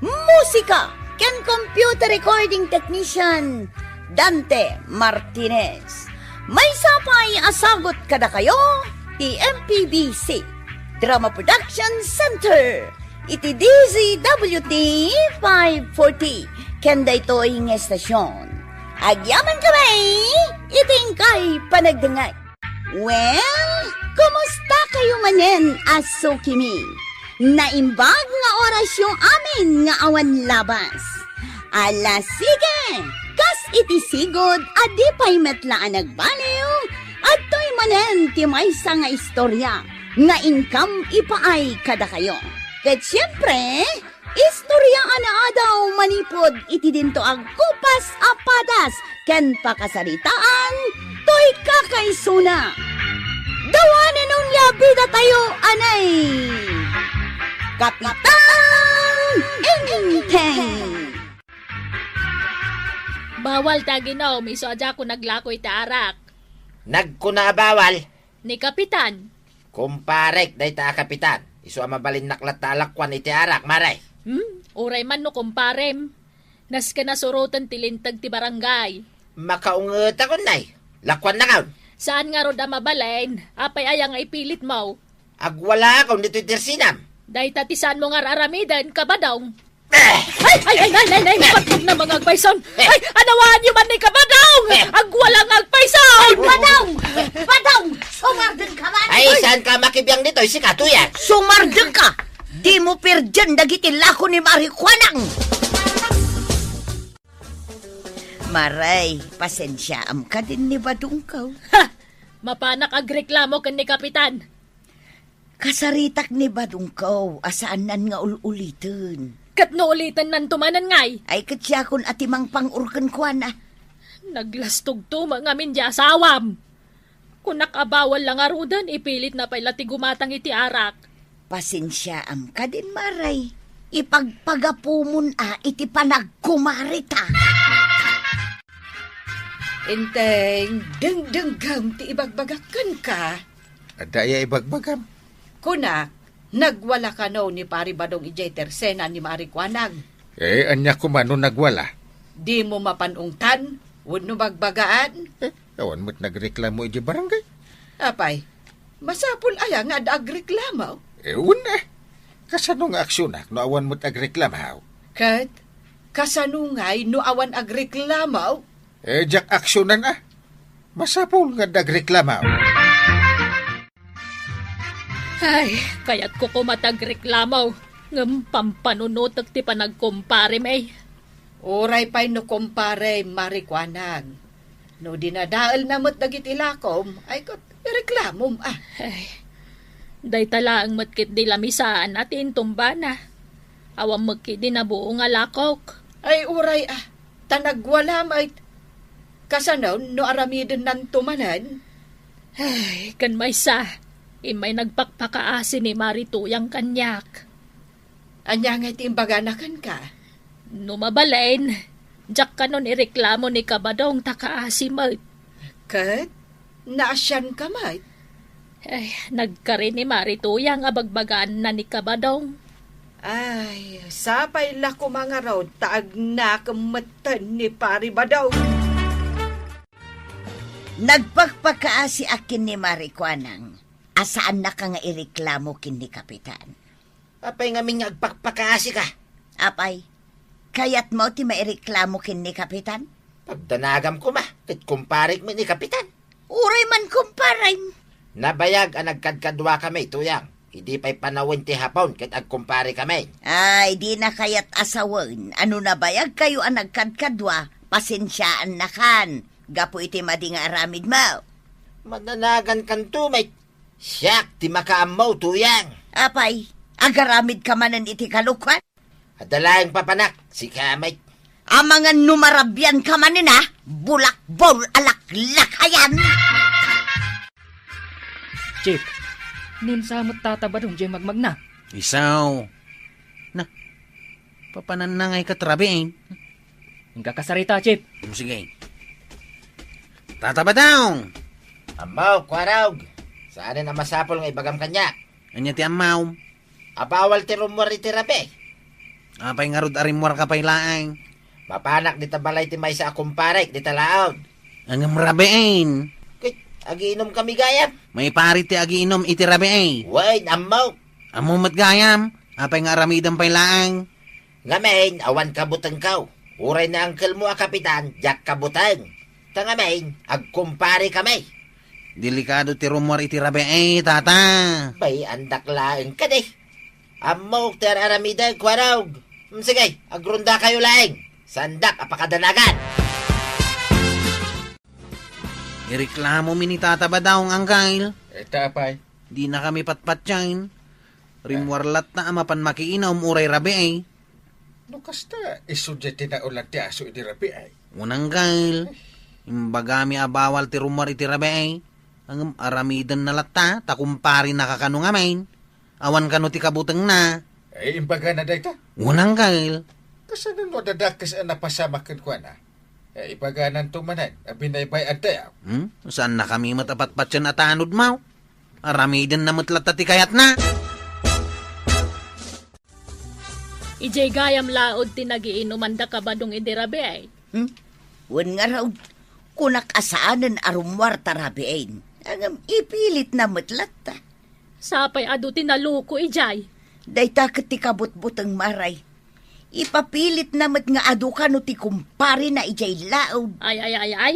Musika ken computer recording technician, Dante Martinez. Maysa pay a sagut kadakayo ti M P B C Drama Production Center iti D Z W T five forty ken daytoy nga estasion. Agyamankami iti inkay panagdengngeg. Well, kumusta kayo manen a sukimi? Naimbag nga orasyo amin nga awan labas. Ala, sige! Kas iti sigud a di pay met la a nagbaliw, adtoy manen ti maysa nga istorya nga inkam ipaay kadakayo. Ket siempre, istorya a naadaw manipud iti dinto agkupas a padas ken pakasaritaan toy kakaisuna. Dawanen no labidatayo, anay! Kapitan Enteng! Bawal ti aginom, isu a diakon naglako iti arak. Nagkuna a bawal? Ni Kapitan. Kumparek dayta a Kapitan. Isu a mabalinnak latta a lakuan iti arak, mare. Hmm? Uray man no kumparem. Nasken a suroten ti linteg ti barangay. Makaungetak unay. Lakuannakon. Saan ngarud a mabalin? Apay aya nga ipilitmo? Agwalaakon ditoy tersinam. Dayta ti saanmo nga ar-aramiden, Kabadong. Eh! Ay, ay, ay, nay, nay, nay, napatog na mga agpayson. Eh! Ay, anawaanyo man ni Kabadong! Eh! Agwala nga agpayson! Ay, Badong! Badong! Sumardengka man! Ay, saanka makibiang ditoy, sika, Tuyang? Sumardengka! Dimo pirdien dagiti lako ni Marijuanang! Maray, pasensiaam kadin ni badongko. Ha! Mapanak agreklamo ken ni Kapitan. Kasaritak ni badongko a saannan nga ul-uliten. Ket no ulitennanto manen ngay? Ay, ket siakon a ti mangpang-or kenkuana. Naglastogto met ngamin di asawam. Kunak a bawal la ngaruden, ipilitna pay la ti gumatang iti arak. Pasensiaam kadin, Maray. Ipagpagapumon a iti panagkumarita. Enteng, dengdenggem ti ibagbagak kenka. Adda aya ibagbagam? Kunak, nagwala kano ni Pari Badong idiay tersena ni Mari Kuanang. Eh, ania koma no nagwala? Dimo mapan-ungtan wenno bagbagaan? Eh, awan met nagreklamo idiay barangay. Apay, masapul aya nga adda agreklamo? Eh, wen, eh. Kasano nga aksionak no awan met agreklamo? Ket, kasano ngay no awan agreklamo? Eh, diak aksionan, ah. Masapul nga adda agreklamo. Ay, kayatko koma ti agreklamo, ngem pampanunotek ti panagkumparem, eh. Uray pay no kumparem, Mari Kuanang. No dinadaelna met dagiti lakom, ay ket ireklamom, ah. Ay, dayta laeng met ketdi la misaan a ti intumbana. Awan met ketdi nabuo nga lakok. Ay, uray, ah. Ta nagwala met. Kasano no aramidennanto manen? Ay, ken maysa, immay nagpakpakaasi ni Mari Tuyang kaniak. Ania ngay ti imbagana kenka? No mabalin, diak kanon ireklamo ni Kabadong ta kaasi met. Ket? Naasianka met? Ay, nagkari ni Mari Tuyang a bagbagaanna ni Kabadong. Ay, sapay la koma ngarud ta agnakem metten ni Pari Badong. Nagpakpakaasiak ken ni Mari Kuanang a saannaka nga ireklamo ken ni Kapitan. Apay ngamin nga agpakpakaasika? Apay, kayatmo ti maireklamo ken ni Kapitan? Pagdanagam koma, ket kumparek met ni Kapitan. Uray man kumparem. Nabayag a nagkadkaduakami, Tuyang. Idi pay panawen ti Hapon ket agkumparekami. Ay, dina kayat a sawen. No nabayagkayo a nagkadkadua, pasensiaannakan gapu iti madi nga aramidmo. Madanagankanto met. Siak ti makaammo, Tuyang. Apay, agaramidka manen iti kalokuan? Adda laeng papanak, sika met. Amangan no marabianka manen, a bulakbol a laklakayan. Chief, nunsa met Tata Badong diay magmagna? Isaw. Na, papananna ngay ket rabii. Inka kasarita, Chief. Mm, sige. Tata Badong! Ammo, Kuarog. Saanen a masapul nga ibagam kaniak. Ania ti ammom? A bawal ti rummuar iti rabii. Apay ngarud a rimmuarka pay laeng? Mapanak dita balay ti maysa a kumparek dita laod. Ngem rabiin. Ket, agiinumkami gayam. Maiparit ti agiinum iti rabii. Wen, ammok. Ammo met gayam, apay nga aramidem pay laeng? Ngamin, awan kabutengko. Uray ni angkelmo a kapitan, diak kabuteng. Ta ngamin, agkumparekami. Delikado ti rummuar iti rabii, tata. Bay, andak laeng kadi. Ammok ti ar-aramidek, Kuarog. Mm, sige, agrundakayo laeng. Saandak a pakadanagan. Ireklamomi ni Tata Badong, Angkel. Ita, apay. Dinakami patpatien. Rimmuar latta a mapan makiinum uray rabii. No kasta, isu diay tinaolan ti aso idi rabii. Wen, Angkel. Imbagami a bawal ti rummuar iti rabii. Ngem aramidenna latta, ta kumparenaka kano ngamin. Awan kano ti kabutengna. Ay, imbagana dayta? Wen, Angkel. Kasano no adda dakes a napasamak kenkuana? Eh, ibagananto manen a binaybay-antayo. Hmm? Saannakami met a patpatien a tanudmo? Aramidenna met latta ti kayatna. Idiay gayam laod ti nagiinuman daka Badong idi rabii. Hmm? Wen ngarud, kunak a saanen a rummuar ta rabiin. Ngem ipilitna met latta. Sapay adu ti naloko idiay. Dayta ket ti kabutbuteng, Maray. Ipapilitna met nga adu kano ti kumparena idiay laod. Ay, ay, ay, ay.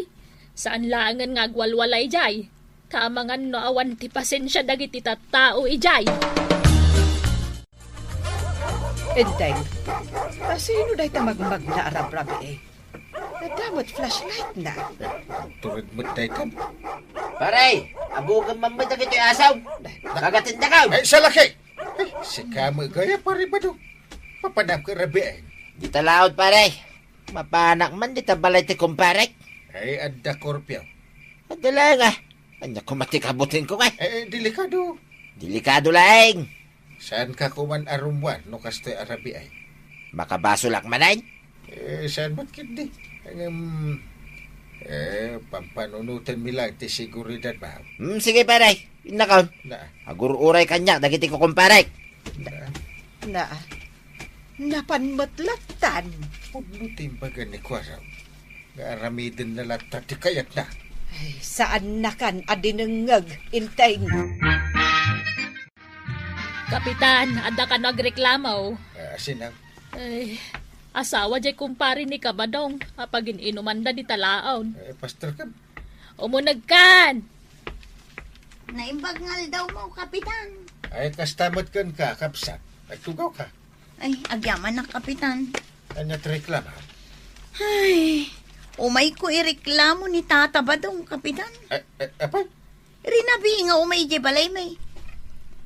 Saan laengen nga agwalwala idiay. Ta amangan no awan ti pasensia dagiti tattao idiay. Enteng, a sino dayta magmagna a rabrabii? Adda met flashlight na. Tured met daytan. Pare, abugam man met dagitoy asaw. Kagatin dakaw. Ay, salaki! Ay, sika met gaya, Pare Badong. Papanam ka rabiin. Di talaod, pare. Mapanak man di ta balay ti kumparek. Ay, adda korpyo. Adda lang, ah. Anya koma ti kabuting ko, eh. Eh, delikado. Delikado laeng. Saan ka kuman arumwan no kastoy a rabiay? Makabasolak manen? Eh, saan met ketdi? Ngem, eh, pampanunoten mi lang ti seguridad, ba? Hmm, sige, pare. Innakon. Na. Agur-uray kaniak dagiti kukumparek. Na. Na. Napan met lattan. Pudno ti imbaga ni Kuarog. Nga aramiden na latta ti kayatna. Ay, saannakan a dinengngeg, Enteng. Kapitan, adda kano agreklamo? Ah, sino? Ay, asawa jay kumpare ni Kabadong a pagin-inumanda di talaon. Eh, Pastor Kab. Umunegkan! Naimbag nga aldawmo, Kapitan. Ay, kasta met kenka, kabsat. Agtugaw ka. Ay, agyamanak, Kapitan. Ania ti reklamo? Ay, umayko ireklamo ni Tata Badong, Kapitan. Eh, eh, apay? Rinabi nga umay idiay balaymi.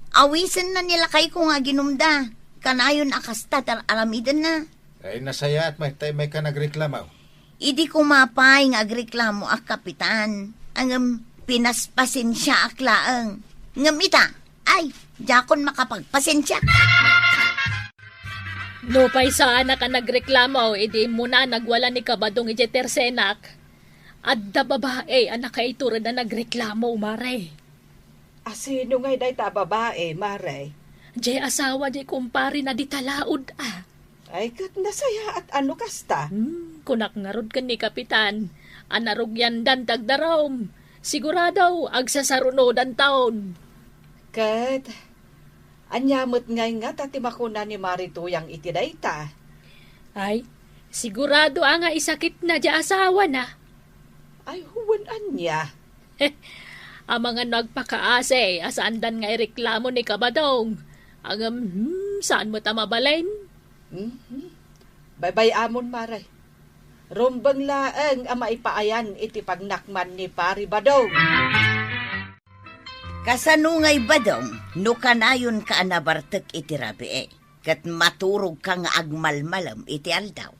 Awisenna ni lakayko nga aginumda. Kanayon a kasta ti ar-aramidenna. Ay, nasayaat met, tay mayka nagreklamo. Idi koma pay nga agreklamo a, Kapitan, ngem pinaspasensiaak laeng. Ngem ita, ay, diakon makapagpasensia. Nupay saanak a nagreklamo idi immuna nagwala ni Kabadong idiay tersenak, adda babae a nakaitured a nagreklamo, Mare. A sino ngay dayta a babae, Mare? Jay asawa jay kumparena di talaod, a. Ay, ket nasayaat a no kasta. Hmm, kunak ngarud ken ni Kapitan a narugiandan ti agdarum. Sigurado, agsasarunodanton. Ket ania met ngay ngata ti makuna ni Mari Tuyang iti dayta? Ay, sigurado a nga isakitna jay asawana. Ay, wen ania? Amangan no agpakaasi a saandan nga ireklamo ni Kabadong. Ngem, hmm, saan met a mabalin? Mhm. Baybay-amon, Mare. Rumbeng laeng a maipaayan iti pagnakman ni Pari Badong. Kasano ngay, Badong, no kanayonka a nabartek iti rabii, ket maturogka nga agmalmalem iti aldaw?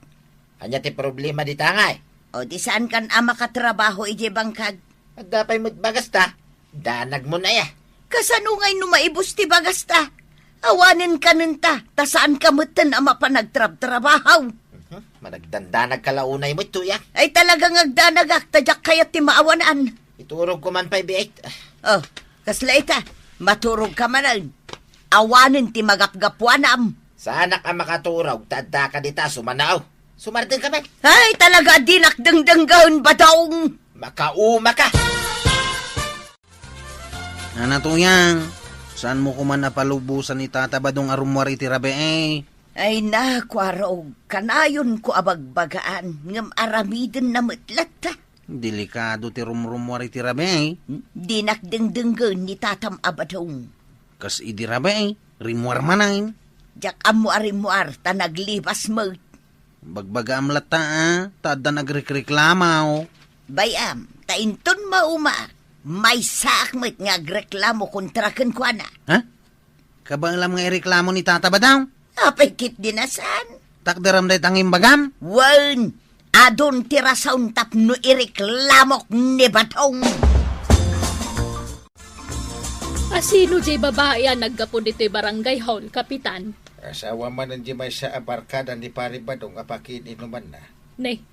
Ania ti problema dita ngay? O di saankan a makatrabaho idiay bangkag? Adda pay met bagasta. Danagmon aya. Kasano ngay no maibus ti bagasta? Awanen kanenta, ta saanka metten a mapan agtrabtrabaho. Mhm. Managdandanagka la unay met, Tuyang. Ay, talaga nga agdanagak, ta diak kayat ti maawanan. Iturogko man pay biit. O, kasla ita, maturogka manen. Awanen ti magapgapuanam. Saanak a makaturog, ta addaka dita sumanao. Sumardengka met. Ay, talaga, dinak dengdenggen, Badong. Makaumaka. Nana Tuyang, saanmo koman a palubosan ni Tata Badong a rummuar iti rabii? Ay, na, Kuarog, kanayonko a bagbagaan, ngem aramidenna met latta. Delikado ti rumrummuar iti rabii. Hmm? Dinak dengdenggen ni Tatam a Badong. Kas idi rabii, rimmuar manen. Diak ammo a rimmuar, ta naglibas met. Bagbagaam latta, a, ta addan agrekreklamo. Bay-am, ta inton mauma, maysaak met nga agreklamo kontra kenkuana. Ha? Kabaelam nga ireklamo ni Tata Badong? Apay ketdi a saan? Takderem dayta nga imbagam? Wen, adun ti rason tapno ireklamok ni Badong. A sino jay babai a naggapu ditoy barangay hall, Kapitan? Asawa manen di maysa a barkada ni Pari Badong a pakiin-inumanna. Ne,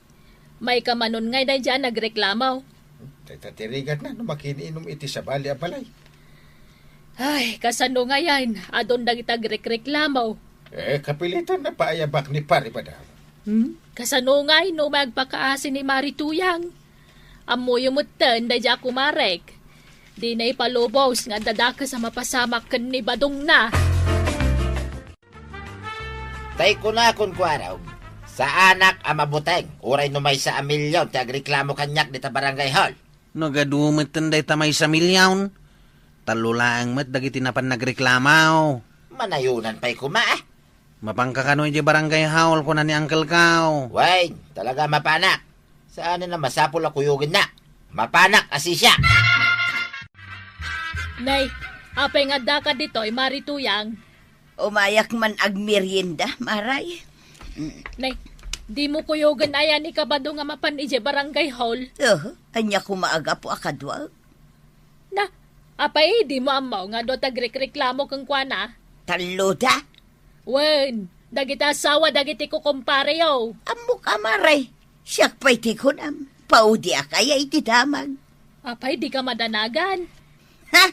maikamanon ngay daydiay a nagreklamo? Dayta ti rigatna no makiin-inum iti sabali a balay. Ay, kasano ngayen? Adun dagiti agrekreklamo. Eh, kapilitan na paayabak ni Pari Badong. Hmm? Kasano ngay no magpakaasi ni Mari Tuyang? Ammoyo metten daydiay a kumarek. Dina ipalubos nga adda dakes a mapasamak ken ni Badongna. Tay kunakon, Kuarog, saanak a mabuteng, uray no maysa a milyon ti agreklamo kaniak dita barangay hall. Nagadu metten dayta maysa a milyon. Tallo laeng met dagiti napan nagreklamo. Manayonan pay koma, a. Mapanka kano idiay barangay hall, kuna ni Uncle Kao. Wen, talaga a mapanak. Saan a masapul a kuyogennak. Mapanak a sisiak. Nay, apay nga addaka ditoy, Mari Tuyang? Umayak man agmerienda, Maray. Mm. Nay, dimo kuyogen aya ni Kabado nga mapan idiay barangay hall? Oh, ania koma a gapu a kadua? Na, apay, dimo ammo nga adda ti agrekreklamo kenkuana? Talloda? Wen, dagiti asawa dagiti kukumpareyo. Ammok a, Maray. Siak pay ti kunam, paudiak aya iti damag. Apay, dika madanagan? Ha?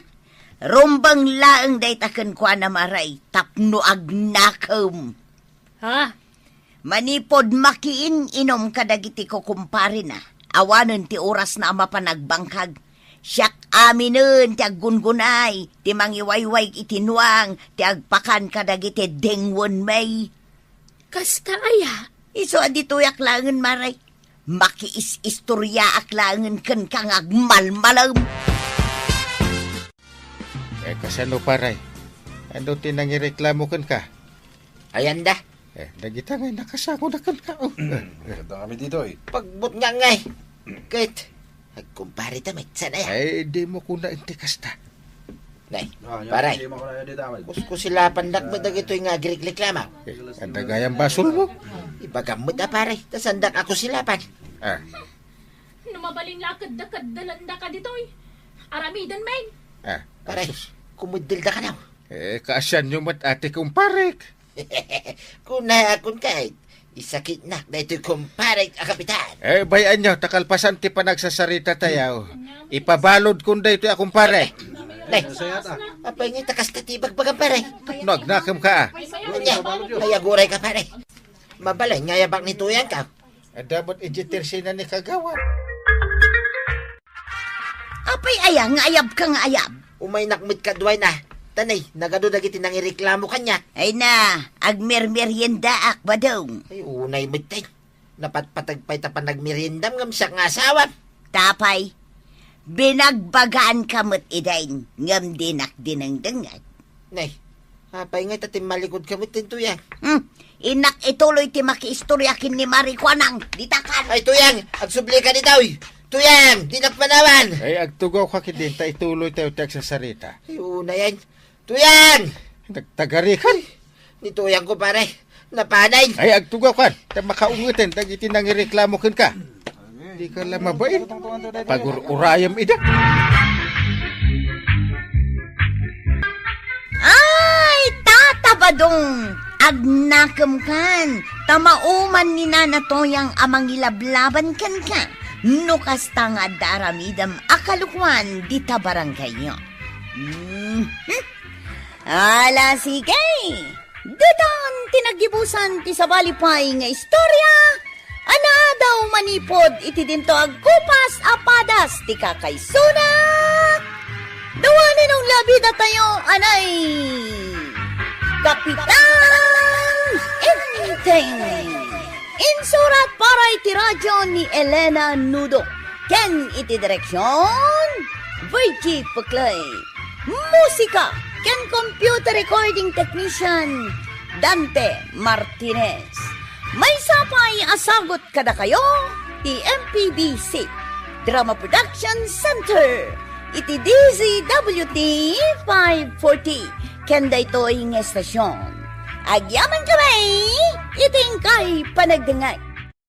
Rumbeng laeng dayta kenkuana, Maray, tapno agnakem. Ha? Manipud makiin-inom kadagiti kukumparena, awanen ti orasna a mapan agbangkag. Siak aminen ti aggunggunay, ti mangiwayway iti nuang, ti agpakan kadagiti dengwenmi. Kasta aya? Isu a ditoyak laengen, Maray. Makiis-istoriaak laengen kenka nga agmalmalem. Eh, kasano, pare? Adu ti nangireklamo kenka? Ayanda. Eh, dagita ngay nakasakoda kenka, oh. Kanta kami ditoy. Pagbutnga ngay. Ket, agkumpare ta met, saan aya? Ay, dimo kunaen ti kasta. Nay, ah, pare. Kuskusilapandak met dagitoy nga agrekreklamo. Eh, adda gayam basolmo? Ibagam met a, pare. Ta saandak a kusilapan. Ah. No mabalin la a kadda-kaddalandaka ditoy. Aramiden men. Ah, pare, asus. Kumeddel da kano. Eh, kaasianyo met a ti kumparek. Kunakon ket, isakitnak daytoy kumparek a kapitan. Eh, bay-anyo, ta kalpasan ti panagsasarita tayo. Ipabaludkon daytoy a kumpare. Nay, apay nga ta kasta ti ibagbagam, pare? No, agnakem ka, ah. Ania, ay aguray ka, pare. Mabalin nga ayabak ni Tuyang ka. Adda met idiay tersina ni Kagawad. Apay aya nga ayabka nga ayab? Umaynak met kaduayna. Ta nay, nagadu dagiti nangireklamo kaniak. Ay na, agmermeriendaak, Badong. Ay, unay met, tay. Napatpateg pay ta panagmeriendam ngem siak nga asawam. Tapay, binagbagaanka met idin, ngem dinak dinengdengngeg. Nay, apay ngay ta timmalikod ka met ken Tuyang? Hmm, innak ituloy ti makiistoria ken ni Mari Kuanang, ditakan. Ay, Tuyang, agsubli ka ditoy. Tuyang, dinak manawan. Ay, agtugaw ka ket din, ta ituloy tayo ti agsasarita. Ay, unayan. Tuyang! Nagtagari ka. Ni Tuyang ko, pare. Napanay. Ay, agtugaw ka. Ta makaungeten dagiti nangireklamo kenka. Di ka la mabain. Pagur-urayam ida. Ay, Tata Badong, agnakem kan, ta mauman ni Nana Toyang a mangilablaban kenka, no kasta nga adda aramidem a kalukuan dita barangayyo. Mhm. Ala, sige. Ditan ti naggibusan ti sabali pay nga istorya a naadaw manipud iti dinto agkupas a padas ti kakaisuna. Dawanen ong labida tayo, anay Kapitan Enteng. Insurat para iti radyo ni Elena Nudo ken iti direksyon, Virgie Puclay. Musika ken computer recording technician, Dante Martinez. Maysa pay a sagut kadakayo ti M P B C Drama Production Center iti D Z W T five forty ken daytoy nga estasion. Agyaman kami iti inkay panagdengngeg.